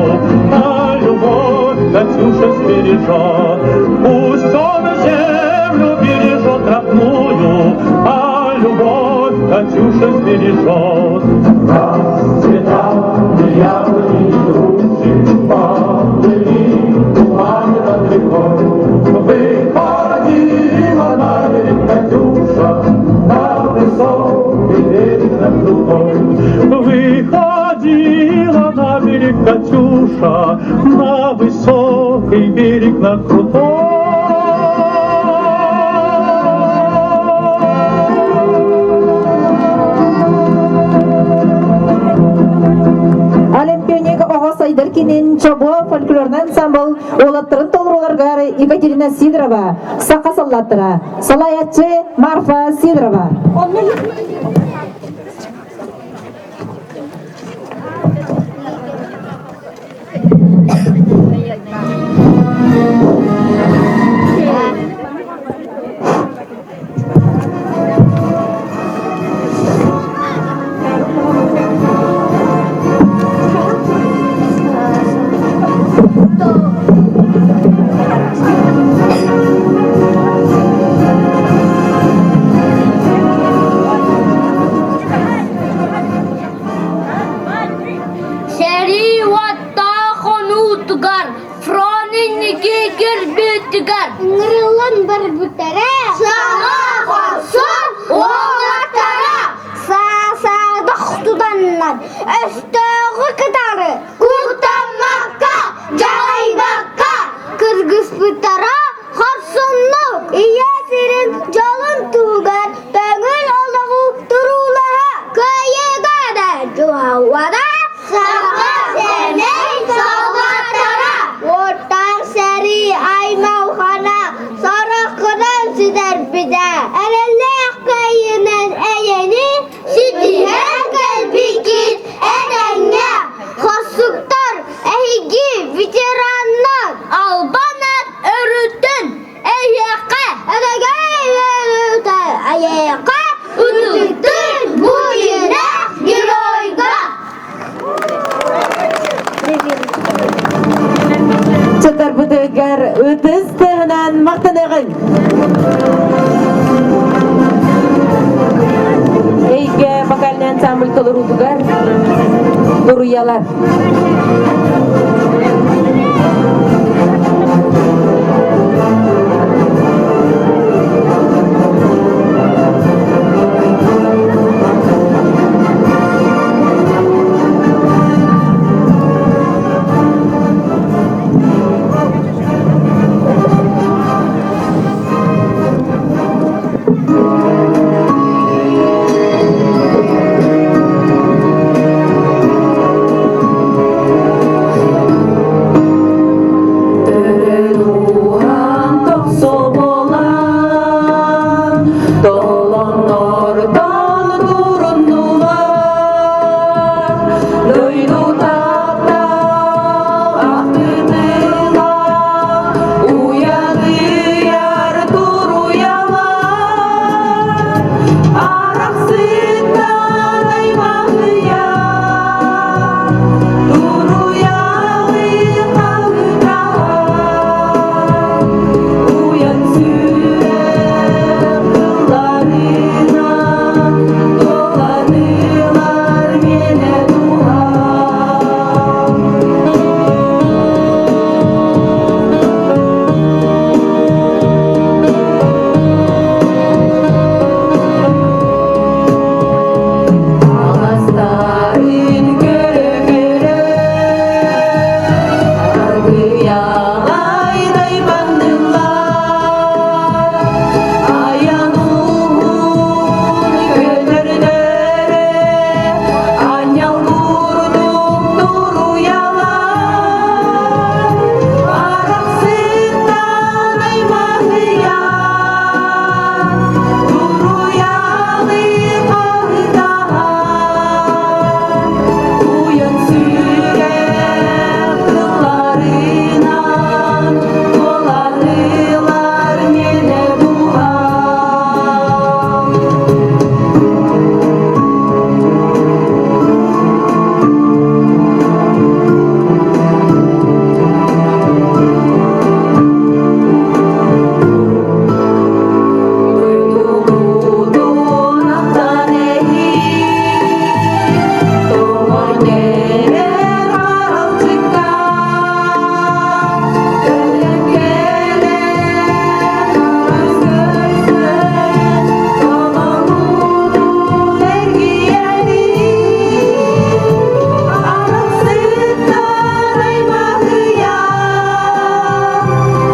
А любовь Катюша сбережет. Пусть он землю бережет родную, А любовь Катюша сбережет. Расцветали яблони и груши, Поплыли туманы над рекой. Выходила на берег Катюша, На высокий берег на крутой. Выходила на берег Катюша, На высокий берег на крутой. Олимпионик оҕо сайдар кинин Чобуо фольклорнай ансамбл уолаттарын толорууларыгар Екатерина Сидорова, саха саллааттара, салайааччы Марфа Сидорова. Ытыктыыр бу дьиҥнээх геройга! Чатарбытыгар ытыс тыаһынан махтаныаҕыҥ! Эйгэ вокальный ансамбль толоруутугар туруйалар. Толоннортон туруннулар, дойду таптал ахтытыла, уйадыйар туруйалар, арахсыттан аймаһыйа, туруйалыы хаһытаһар, уйан сүрэх тылларынан доланылар миэнэ дууһам. Аластарын көрө-көрө аргыйаҕай дайбаннылар, айан уһун көтөрдөрө анньал курдук туруйалар, арахсыттан аймаһыйа туруйалыы хаһытаһар, уйан сүрэх тылларынан туоланылар миэнэ дууһам. Дойдубутун ахтан эһиил, тоҥон кэлэр харалдьыкка, өлөн кэлэр харыс көрсөн, толоҥутун эргийэрин, арахсыттар аймаһыйа,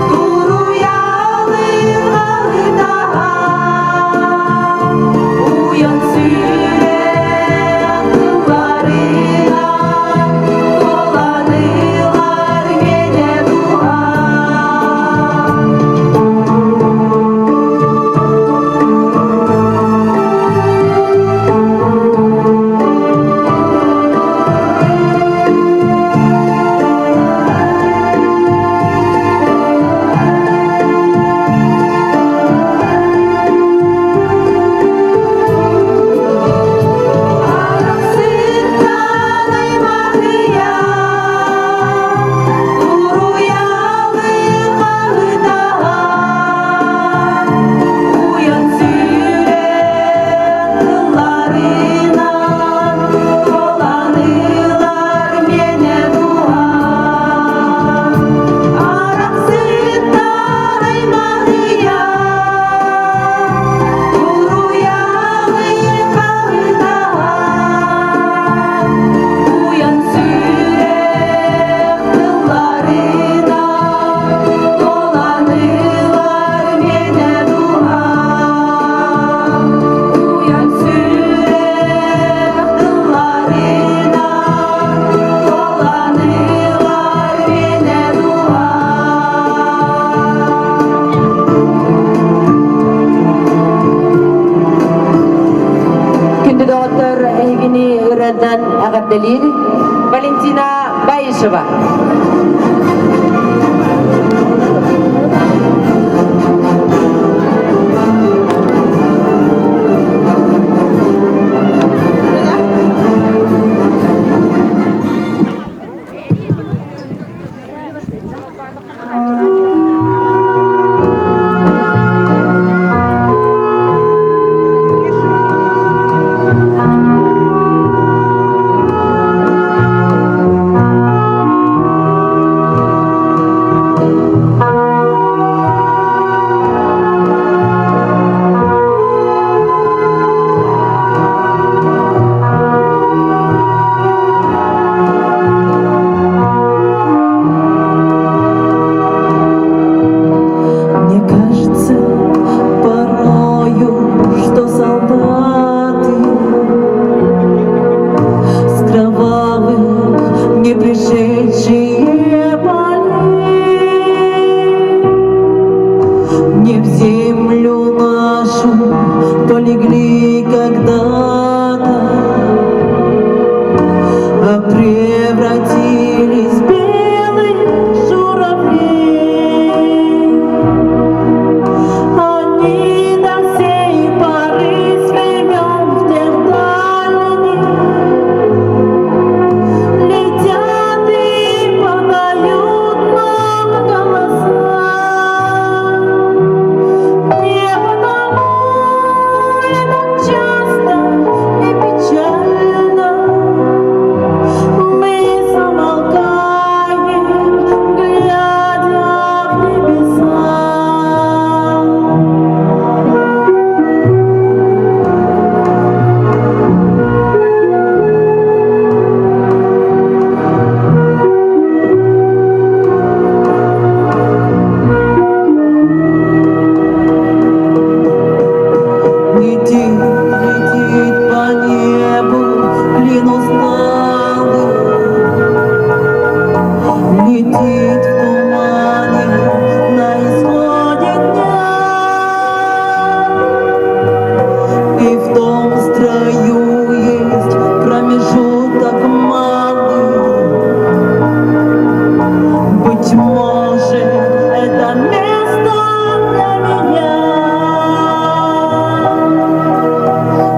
туруйалыы хаһытаһар, уйан сүрэх тылларынан туоланылар миэнэ дууһам. Арахсыттан аймаһыйа, туруйалыы хаһытаһар, уйан сүрэх тылларынан туоланылар миэнэ дууһам. Арахсыттан аймаһыйа, туруйалыы хаһытаһар, уйан сүрэх тылларынан туоланылар миэнэ дууһам. Уйан сүрэх тылларынан туоланылар миэнэ дууһам. Күндү доҕоттор, эһигини ырыанан эҕэрдэлиир Валентина Баишева. когда-то, а превратились в белых журавлей. Они до сей поры с времен в тех дальних летят и подают нам голоса. Не потому ли так часто и печально мы замолкаем, глядя в небеса. Летит, летит по небу клин усталый, Летит в тумане на исходе дня. И в том строю есть промежуток малый. Быть может, это место для меня.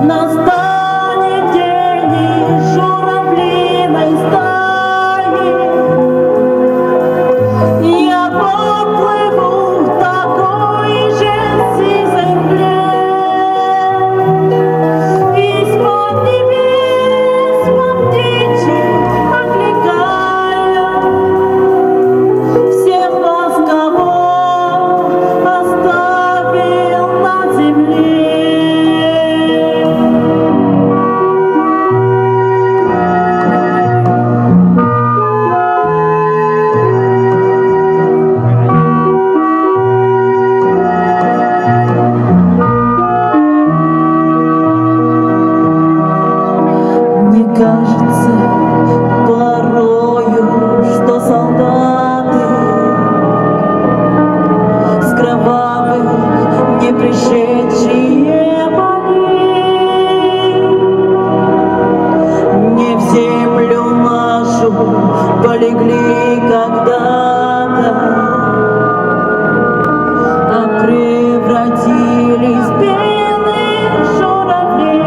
Настанет день и журавлиной стаи я поплыву в такой же сизой мгле. Из-под небес по-птичьи окликая всех вас, кого оставил на земле. Мне кажется порою, что солдаты с кровавых не пришедшие полей не в землю нашу полегли когда-то, а превратились в белых журавлей.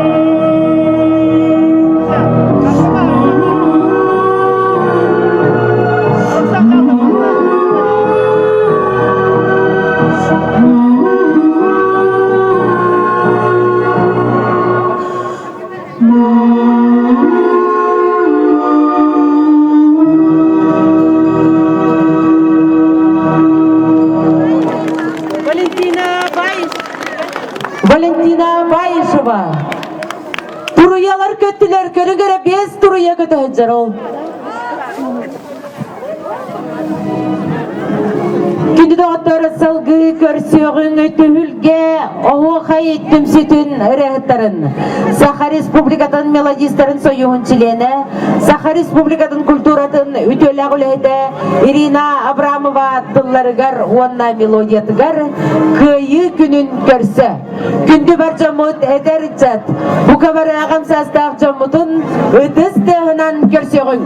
Валентина Баиш... Валентина Баишева. Туруйалар көттүлэр, көрүҥ эрэ биэс туруйа көтө сылдьар ол. Күндү доҕоттор салгыы көрсүөҕүҥ түһүлгэ оһуохай түмсүүтүн ырыаһыттарын, Саха Республикатын мелодистарын союһун чилиэнэ, Саха Республикатын культуратын үтүөлээх үлэһитэ Ирина Абрамова тылларыгар уонна мелодиятыгар Кыайыы күнүн көрсө. Күндү бар дьоммут эдэр ыччат, бука бары аҕам саастаах дьоммутун ытыс тыаһынан көрсүөҕүҥ.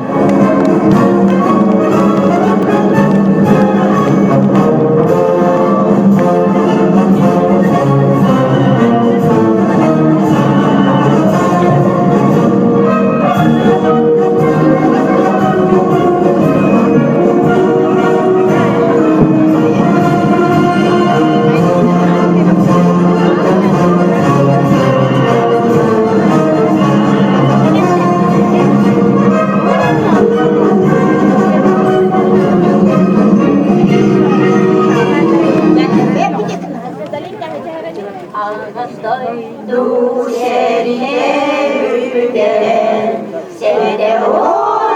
Дойду сэрийэ бүтэрэн, сэбэтэ сылынан,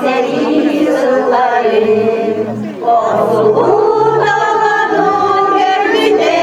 сэрии сылларын охсуһуу таланын көрбүтэ.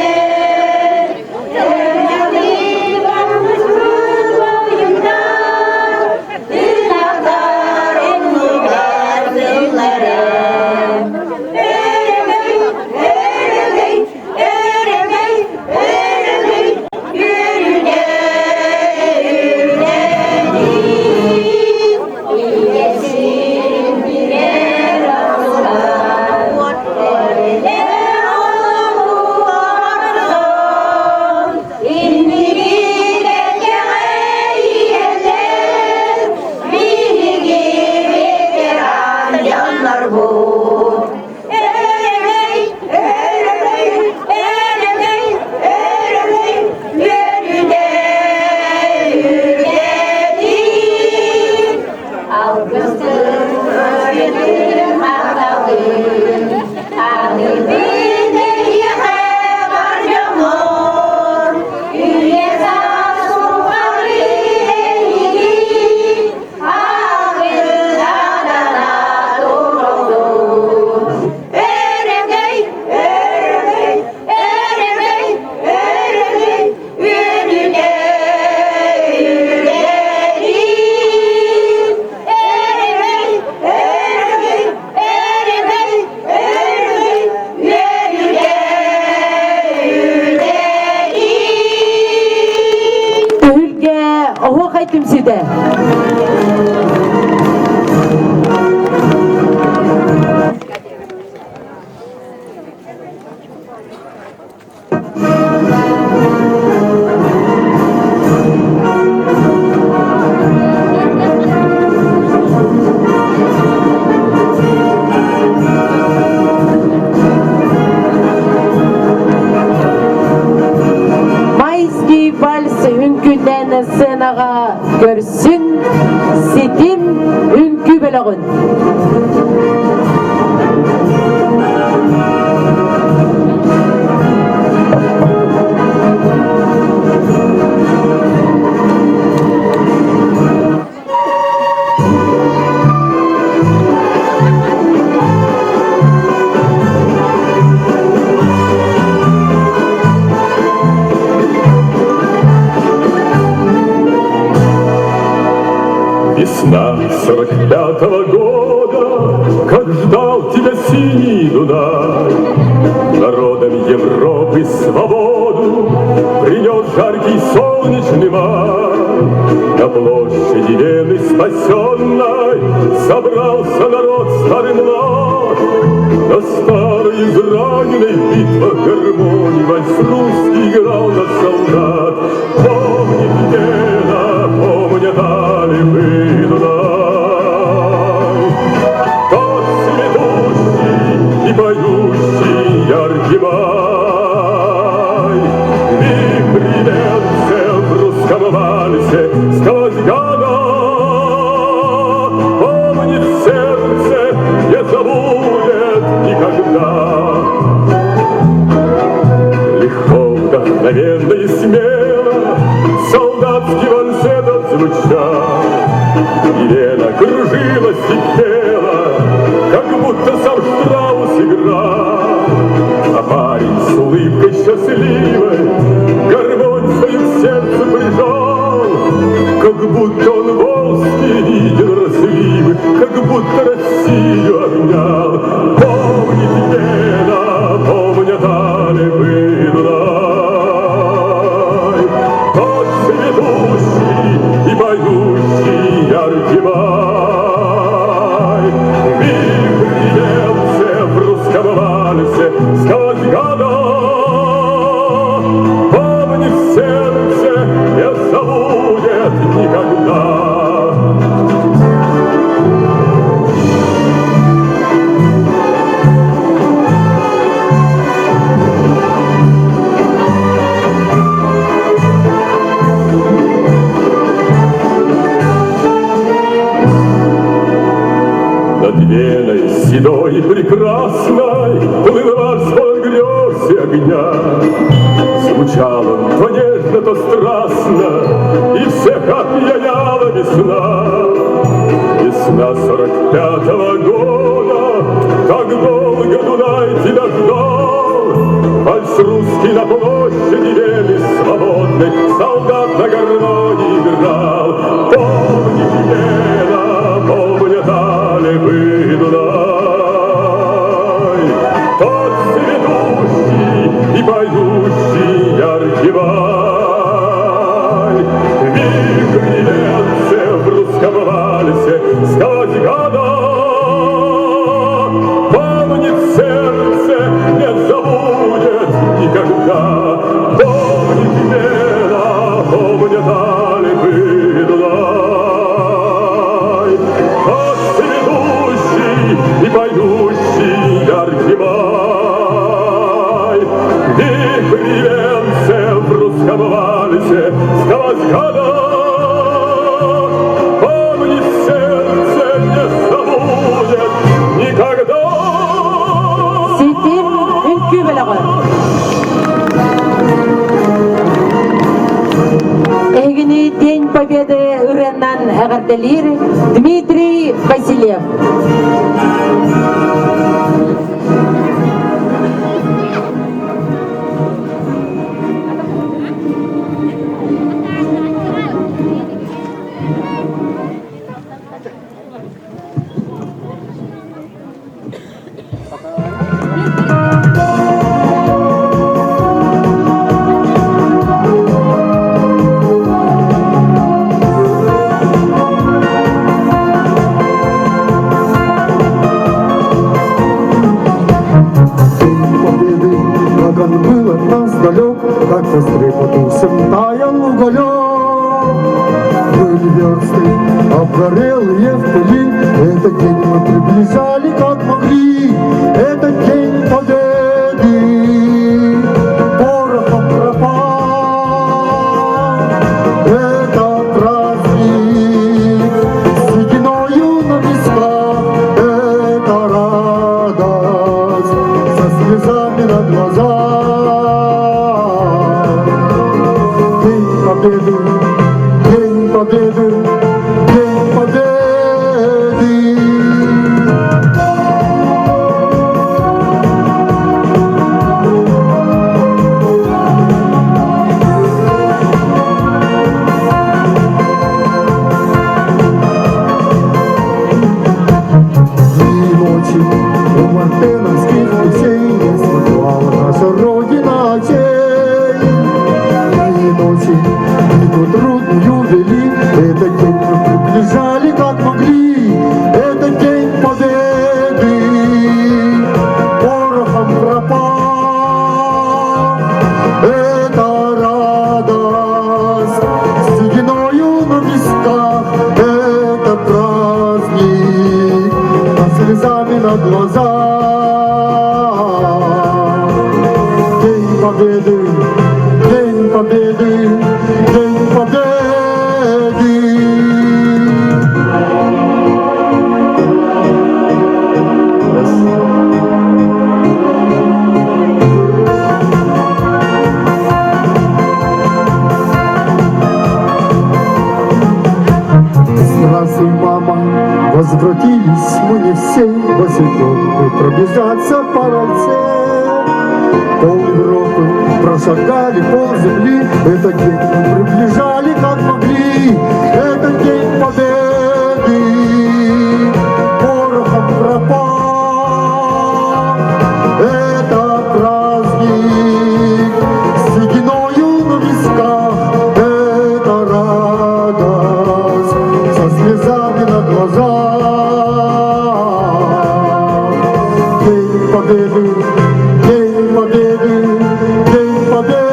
Түһүлгэ оһуохай түмсүүтэ. Майский вальс үҥкүүтүнэн сценаҕа көрсүн ситим үҥкүү бөлөҕүн. Весна 45-го года, как ждал тебя синий Дунай, Народам Европы свободу принес жаркий солнечный май. На площади Вены спасенной собрался народ старый млад. На старой израненной в битвах гармонии вальс русский играл на солдат. Помнит Вена, помнят Альпы и Дунай. Тот цветущий и поющий яркий май. Вихри в русском вальсе сквозь года. Помнит сердце, не забудет никогда. Легко, вдохновенно и смело солдатский вальс этот звучал. И Лена кружилась и пела, как будто сам Штраус играл. А парень с улыбкой счастливой гармонь свою к сердцу прижал, как будто он волжский видел разливы, как будто Россию обнял. Помнит Вена, помнят Альпы и Дунай, тот цветущий и поющий яркий май. Вихри венце в русском вальсе сквозь года. Помнит сердце, не забудет никогда. Над Веной седой и прекрасной Плыл вальс полон грез и огня. Звучал он то нежно, то страстно, И всех опьяняла весна. Весна 45-го и поющий яркий май. Вихри венце в русском вальсе сквозь года. Помни, сердце не забудет никогда. Ситим үҥкүү бөлөҕө. Эһигини День Победы ырыаннан эҕэрдэлиир Дмитрий Васильев. Победы, как он был от нас далек, как быстрее потусим таял уголек. Были версты, обгорелые в пыли, этот день мы приближали как могли, этот день победы порохом пропал. Это праздник с сединою на висках, это радость со слезами на глазах. День Победы, День Победы, День Победы. Дни и ночи у мартеновских печей не смыкала наша Родина очей. Дни и ночи битву трудную вели, этот день мы приближали как могли, этот день победы порохом пропал. Это радость с сединою на висках, это праздник со слезами на глазах. День Победы, День Победы, День Победы. Здравствуй, мама, возвратились мы не все, босиком мы пробежаться по рельсе. Пол Европы прошагали, пол земли, этот день мы приближали как могли, этот день победы порохом пропал. Это праздник с сединою на висках, это радость со слезами на глазах. День Победы, День Победы, День Победы.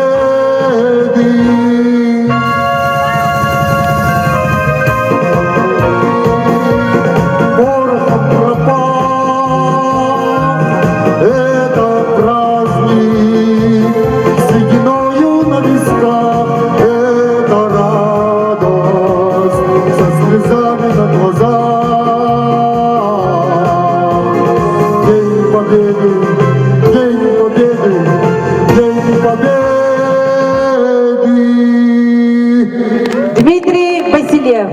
Порохом пропал. Это праздник с сединою на висках, это радость со слезами на глазах. День Победы, День Победы, День Победы. Дмитрий Васильев.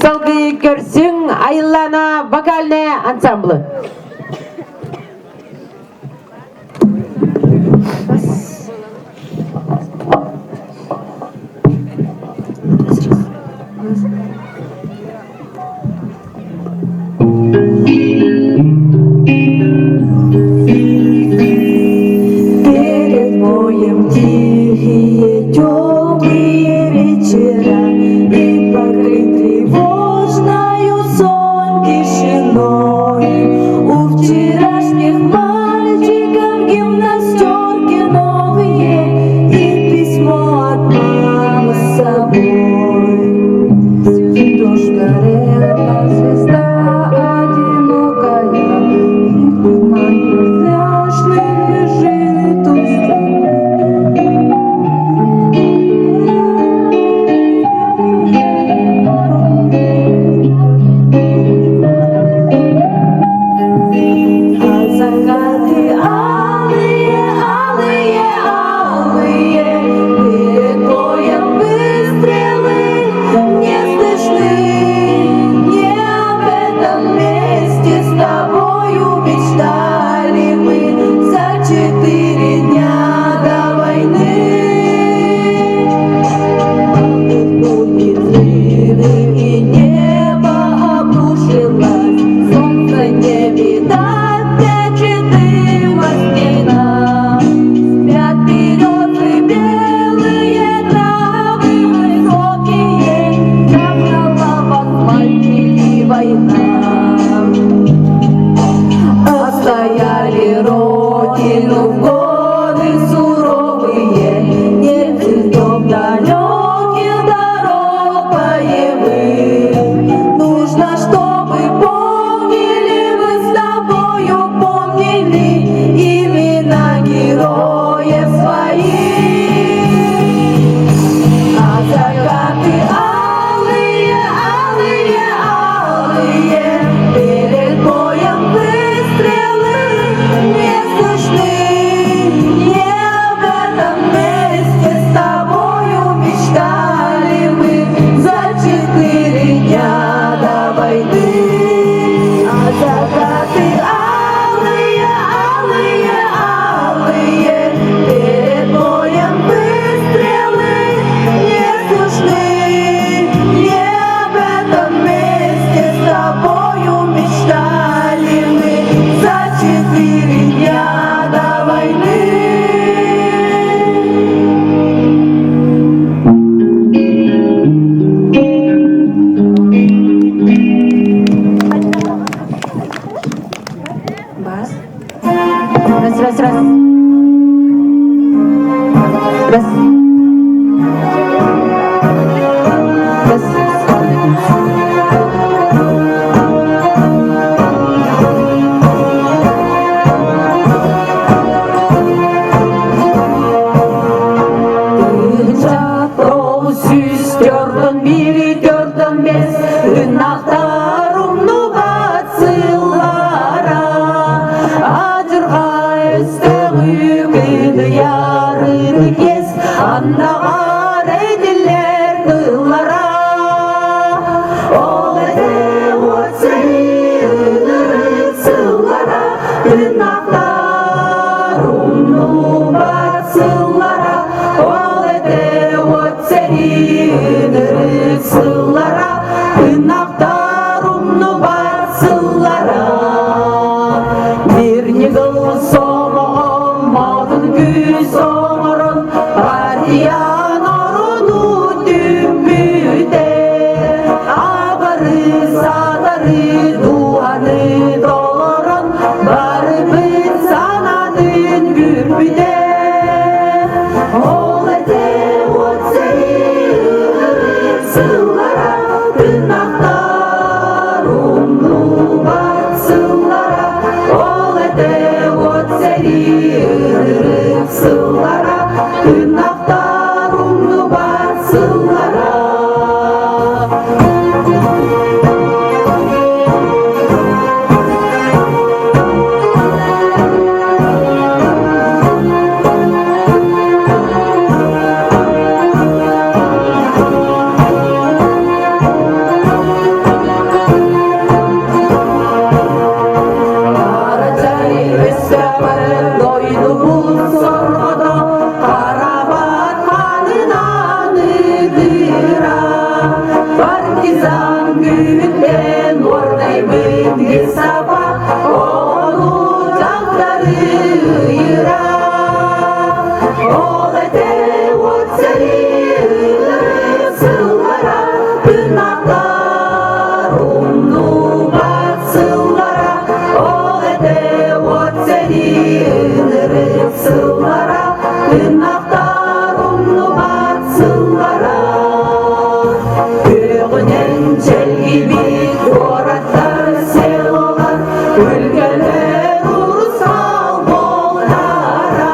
Салгыы көрсүҥ Айыллана вокальный ансамблы. Перед боем тихие, теплые вечера И покрыт тревожною сон тишиной. раз, раз. Раз. Раз. Төрдөн бири, төрдөн бес, ынактар умнубат сыллара. Ажырға өстөгү кыдыяры кес, аннагар эдилер тыллара. Ол эте от сыллара, ынактар умнубат сыллара. Ол эте от сыллара, ынактар умнубат сыллара. Бир ньыгыл сомоҕо модун күүс оҥорон, партиян оруну түммүтэ. Абары сатары дууһаны толорон, барыбыт санаатын күүрбүтэ. Ол этэ уот сэрии сыллара, тыынахтар умнубат сыллара. Ол этэ уот сэрии сыллара, тыынахтар умнубат сыллара. Карачай өстөбөр дойдубут сорҕото Карабат ханынан ыдыра Партизан күүһүттэн уордайбыт гесапа Оҕону дьахтары ыйыра Ол этэ уот сэрии сыллара Тыынахтар умнубат сыллара Ол этэ уот сэрии ынырык сыллара Тыынахтар умнубат сыллара Күөҕүнэн чэлгийбит куораттар селолар Өлгөлөр урусхал буолтара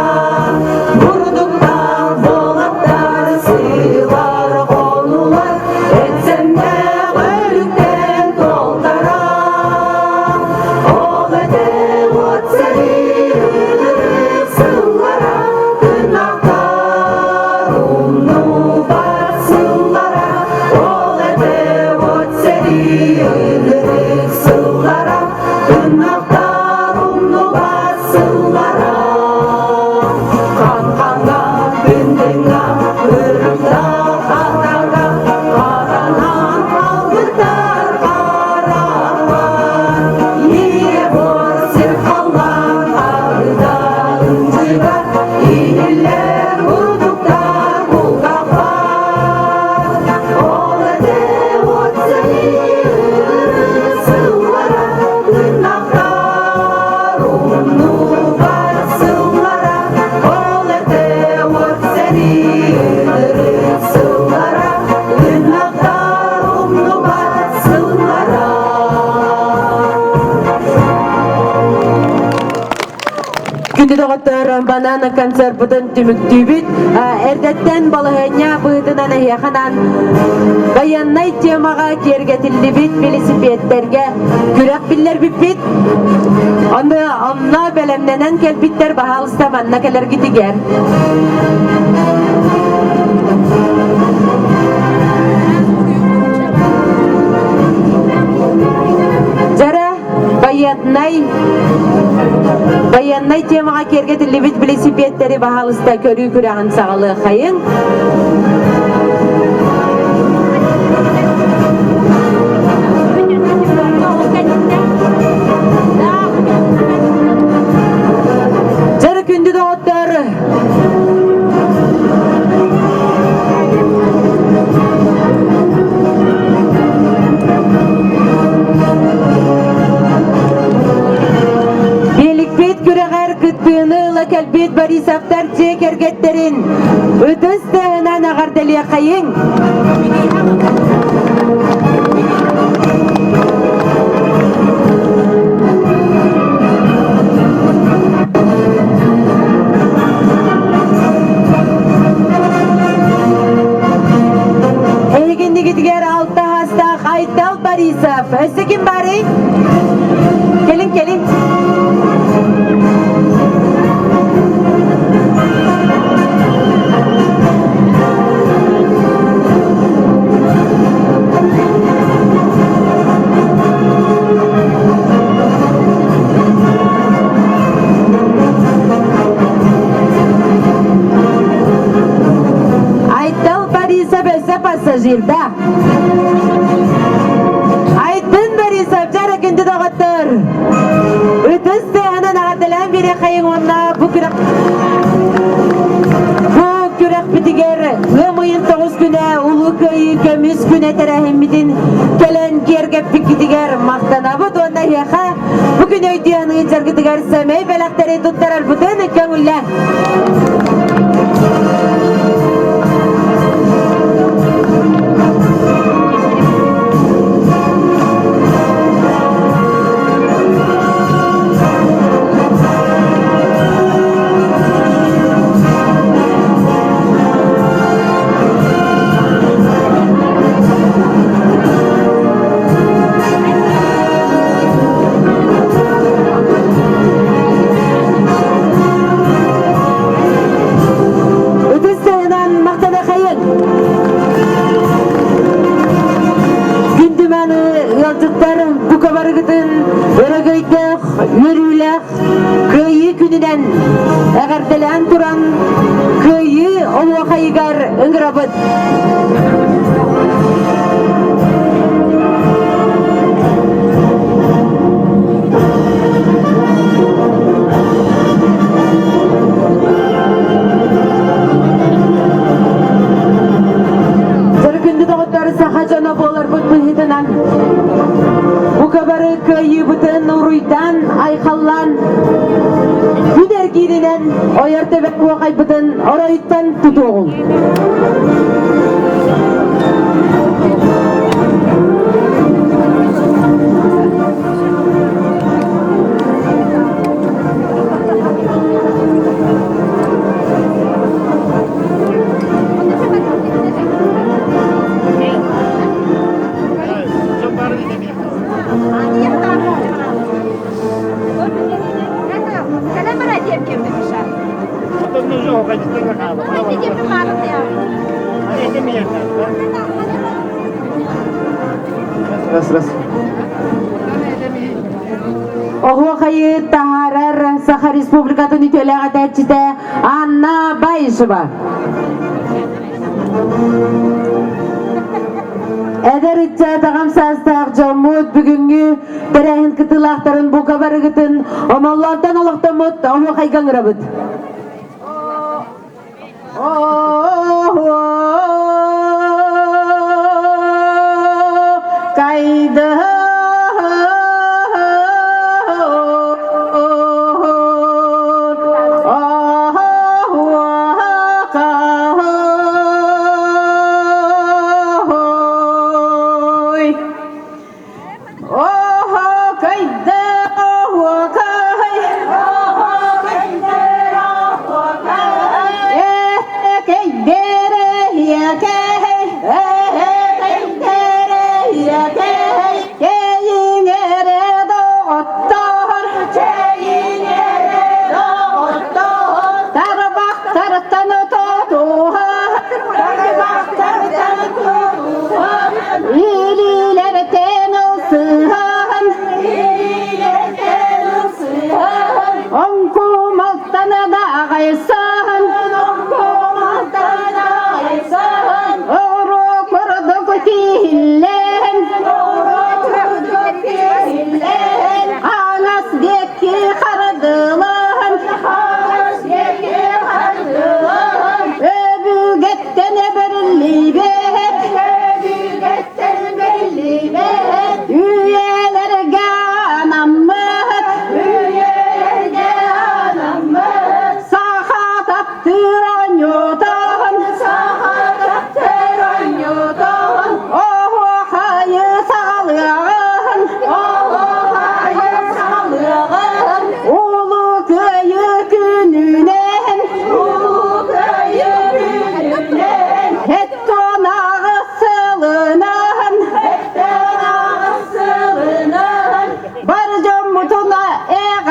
Бурдуктар болаттар сыылар хонуулар Этсэмнээх өлүктэн толтара Ол этэ уот сэрии сыллара Тыынахтар умнубат сыллара Ол этэ уот сэрии ынырык сыллара Тыынахтар умнубат сыллара Хан-ханга, күн-күҥҥэ, ырыктаах атаҕа Харанан хаалбыттар харахпар Ийэ буор сир халлаан харыта ынчыга Иһиллэр бурдуктар кулгаахпар Ол этэ уот сэрии сыллара Тыынахтар умнубат сыллара Ол этэ уот сэрии сыллара Тыынахтар умнубат сыллара Күндү доҕоттор, банана концерпытын түмүктүүбүт. Эрдэттэн балаһыанньа быһыытынан эһиэхэ байыаннай темаҕа киэргэтиллибит велосипедтэргэ күрэх биллэрбиппит. Онно, онно бэлэмнэнэн кэлбиттэр баһаалыста манна кэлэргитигэр. Дьара байыаннай байыаннай темаҕа киэргэтиллибит велосипедтэри баһаалыста көрүү күрэҕин саҕалыаххайыҥ. Дьара күндү доҕоттор, Биэликпит күрэҕэр кыттыыны Борисовтар дьиэ кэргэттэрин ытыс тыаһынан эҕэрдэлиэхэйиҥ! Эһигиннигитигэр алта хастаах Айтал Борисов. Өссө ким барый? Кэлин, кэлин. Айтал Борисов өссө пассажирда. Айдын Борисов дьара күндү доҕоттор! Ытыс тыаһынан эҕэрдэлээн биэриэххэйиҥ уонна бу күрэх бу күрэхпитигэр ыам ыйын 9 күнэ Улуу Кыайыы көмүс күнэ тэрээһиммитин кэлэн киэргэппиккитигэр махтанабыт уонна эһиэхэ бу күн өйдүөн ыалдьаргытыгар сэмэй бэлэхтэри туттарарбытын көҥүллээҥ. Ытыс тыаһынан махтанахайын! Күндүманы ыалдьыттар бука барыгытын өрөгөйдөөх, үөрүүлээх Кыайыы күнүнэн эҕэрдэлээн туран Кыайыы оһуохайыгар ыҥырабыт! Күндү доҕоттор, саха дьоно буоларбыт быһыытынан бука бары кыайыыбытын уруйдаан, айхаллаан, күн эргииринэн ойор төбө куохайбытын оройуттан тутуоҕуҥ. Раз, раз. Оһуохайы таһаарар Саха Республикатын үтүөлээх этээччитэ Анна Баишева. Эдэр ыччат аҕам саастаах дьоммут бүгүҥҥү тэрээһин кытыылаахтарын бука барыгытын омоллоонтон олохтоммут оһуохайга ыҥырабыт. Кайда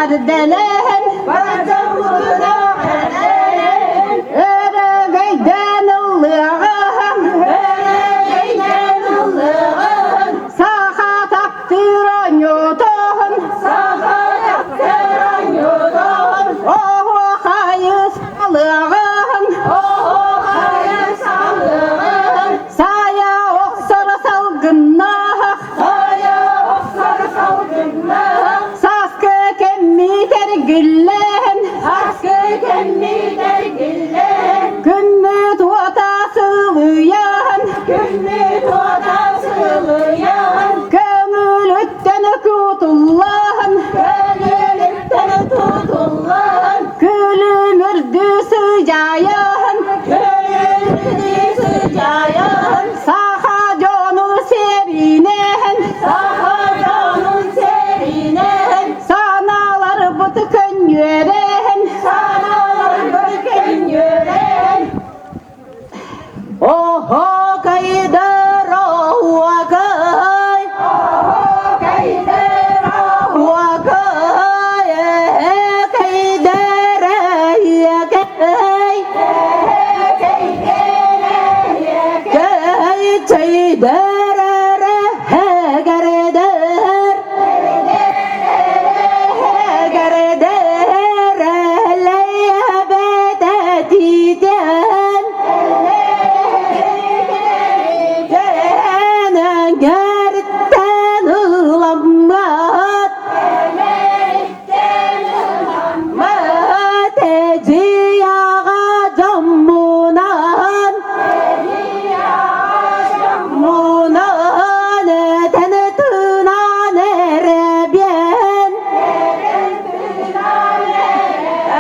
эҕэрдэлэһэн, өрөгөйдөөн ыллыаҕыҥ, саха таптыыр оонньуутун, оһуохайы салыаҕыҥ, сайа охсор салгыннаах, Сааскы кэммит эргиллэн, Күммүт уота сылыйан, Көҥүлүттэн кутуллан, Күлүмүрдүү сыдьаайан, Саха дьону сэринэн, Санааларбыт көнньүөрэн, Оһоокайдар оһуокай, Оһуокай, эһэкэйдэр эһиэкэй, Кэй чэйдэр эрэ һэгэрдэр, һэгэрдэр элэйэбэтэтитэн, Эҥэртэн ыламмат, Мэтэдьийэҕэ дьоммунан, мунан этэн тыынан эрэбиэн,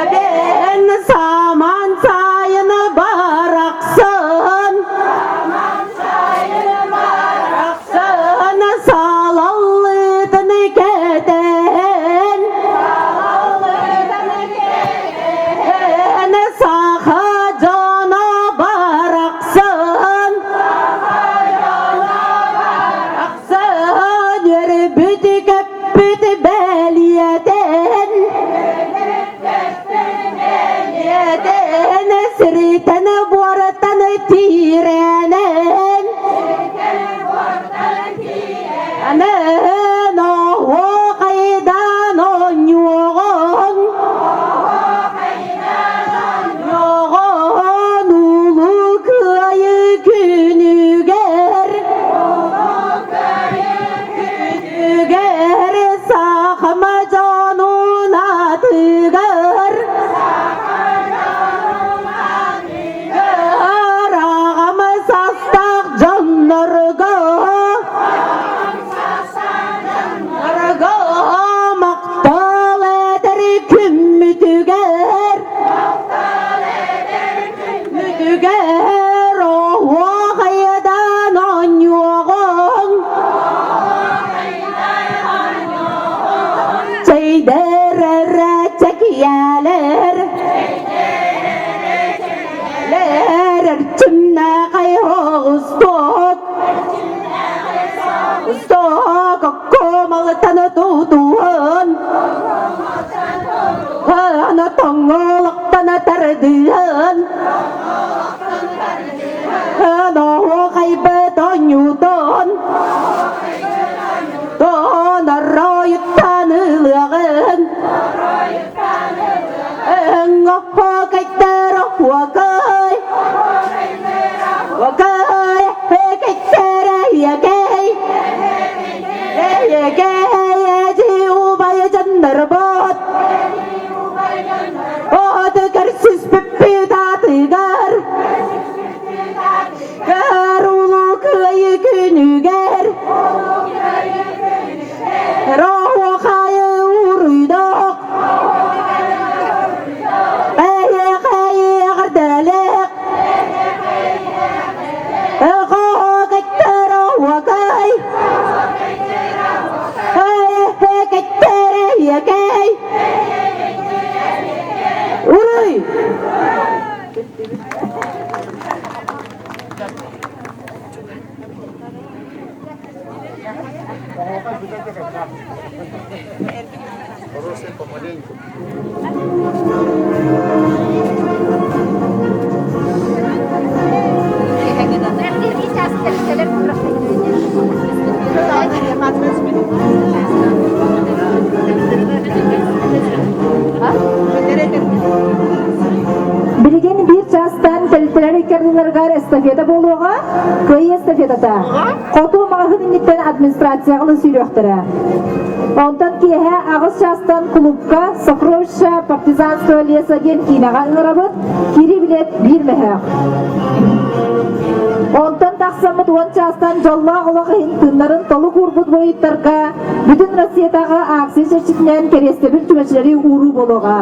эбэн саман сайын барахсан, барахсан салаллытын кэтээн, саха дьоно барахсан, барахсан үөрбүт көппүт бэлиэтэн, сиритэн буораттан тиирэнэн, Анан оһуохайдаан оонньуоҕун, оонньуоҕун улуу Кыайыы күнүгэр, күнүгэр сахама дьонун аатыгар, аҕам састаах дьоннорго махтал этэр күммүтүгэр мүтүгэр оһуохайдан оонньуоҕуҥ чэйдэр эрэ чэкийээлэр Эрчимнээхэй оҕустуок, устуок оккомалытан тутуһан, аны тоҥолохтон тардыһан, оһуохайбыт оонньуутун, тоноройуттан ылыаҕын. Оһуокайдар оһуокай, оһуокай, эһэкэйдэр эһиэкэй, эһиэкэй, эдьиий убай дьоннорбут, от көрсүспүппүт аатыгар, көр улуу кыайыы күнүгэр, оһуохайы уруйдуох, Уруй! Билигин биир чаастан тэрилтэлэр иккардыларыгар эстафета буолуоҕа, кыайыы эстафетата. Хоту маҕаһыын инниттэн администрацияҕа ылы сүүрүөхтэрэ. Онтон киэһэ аҕыс чаастан кулуупка «Сокровища партизанского леса» диэн киинэҕэ ыҥырабыт, киирии билет биир мөһөөх. Онтон тахсаммыт уон чаастан дьоллоох олох иһин тыыннарын толук уурбут буойуттарга бүтүн Россиятааҕы акция чэрчитинэн кэриэстэбил чүмэчилэри ууруу буолуоҕа.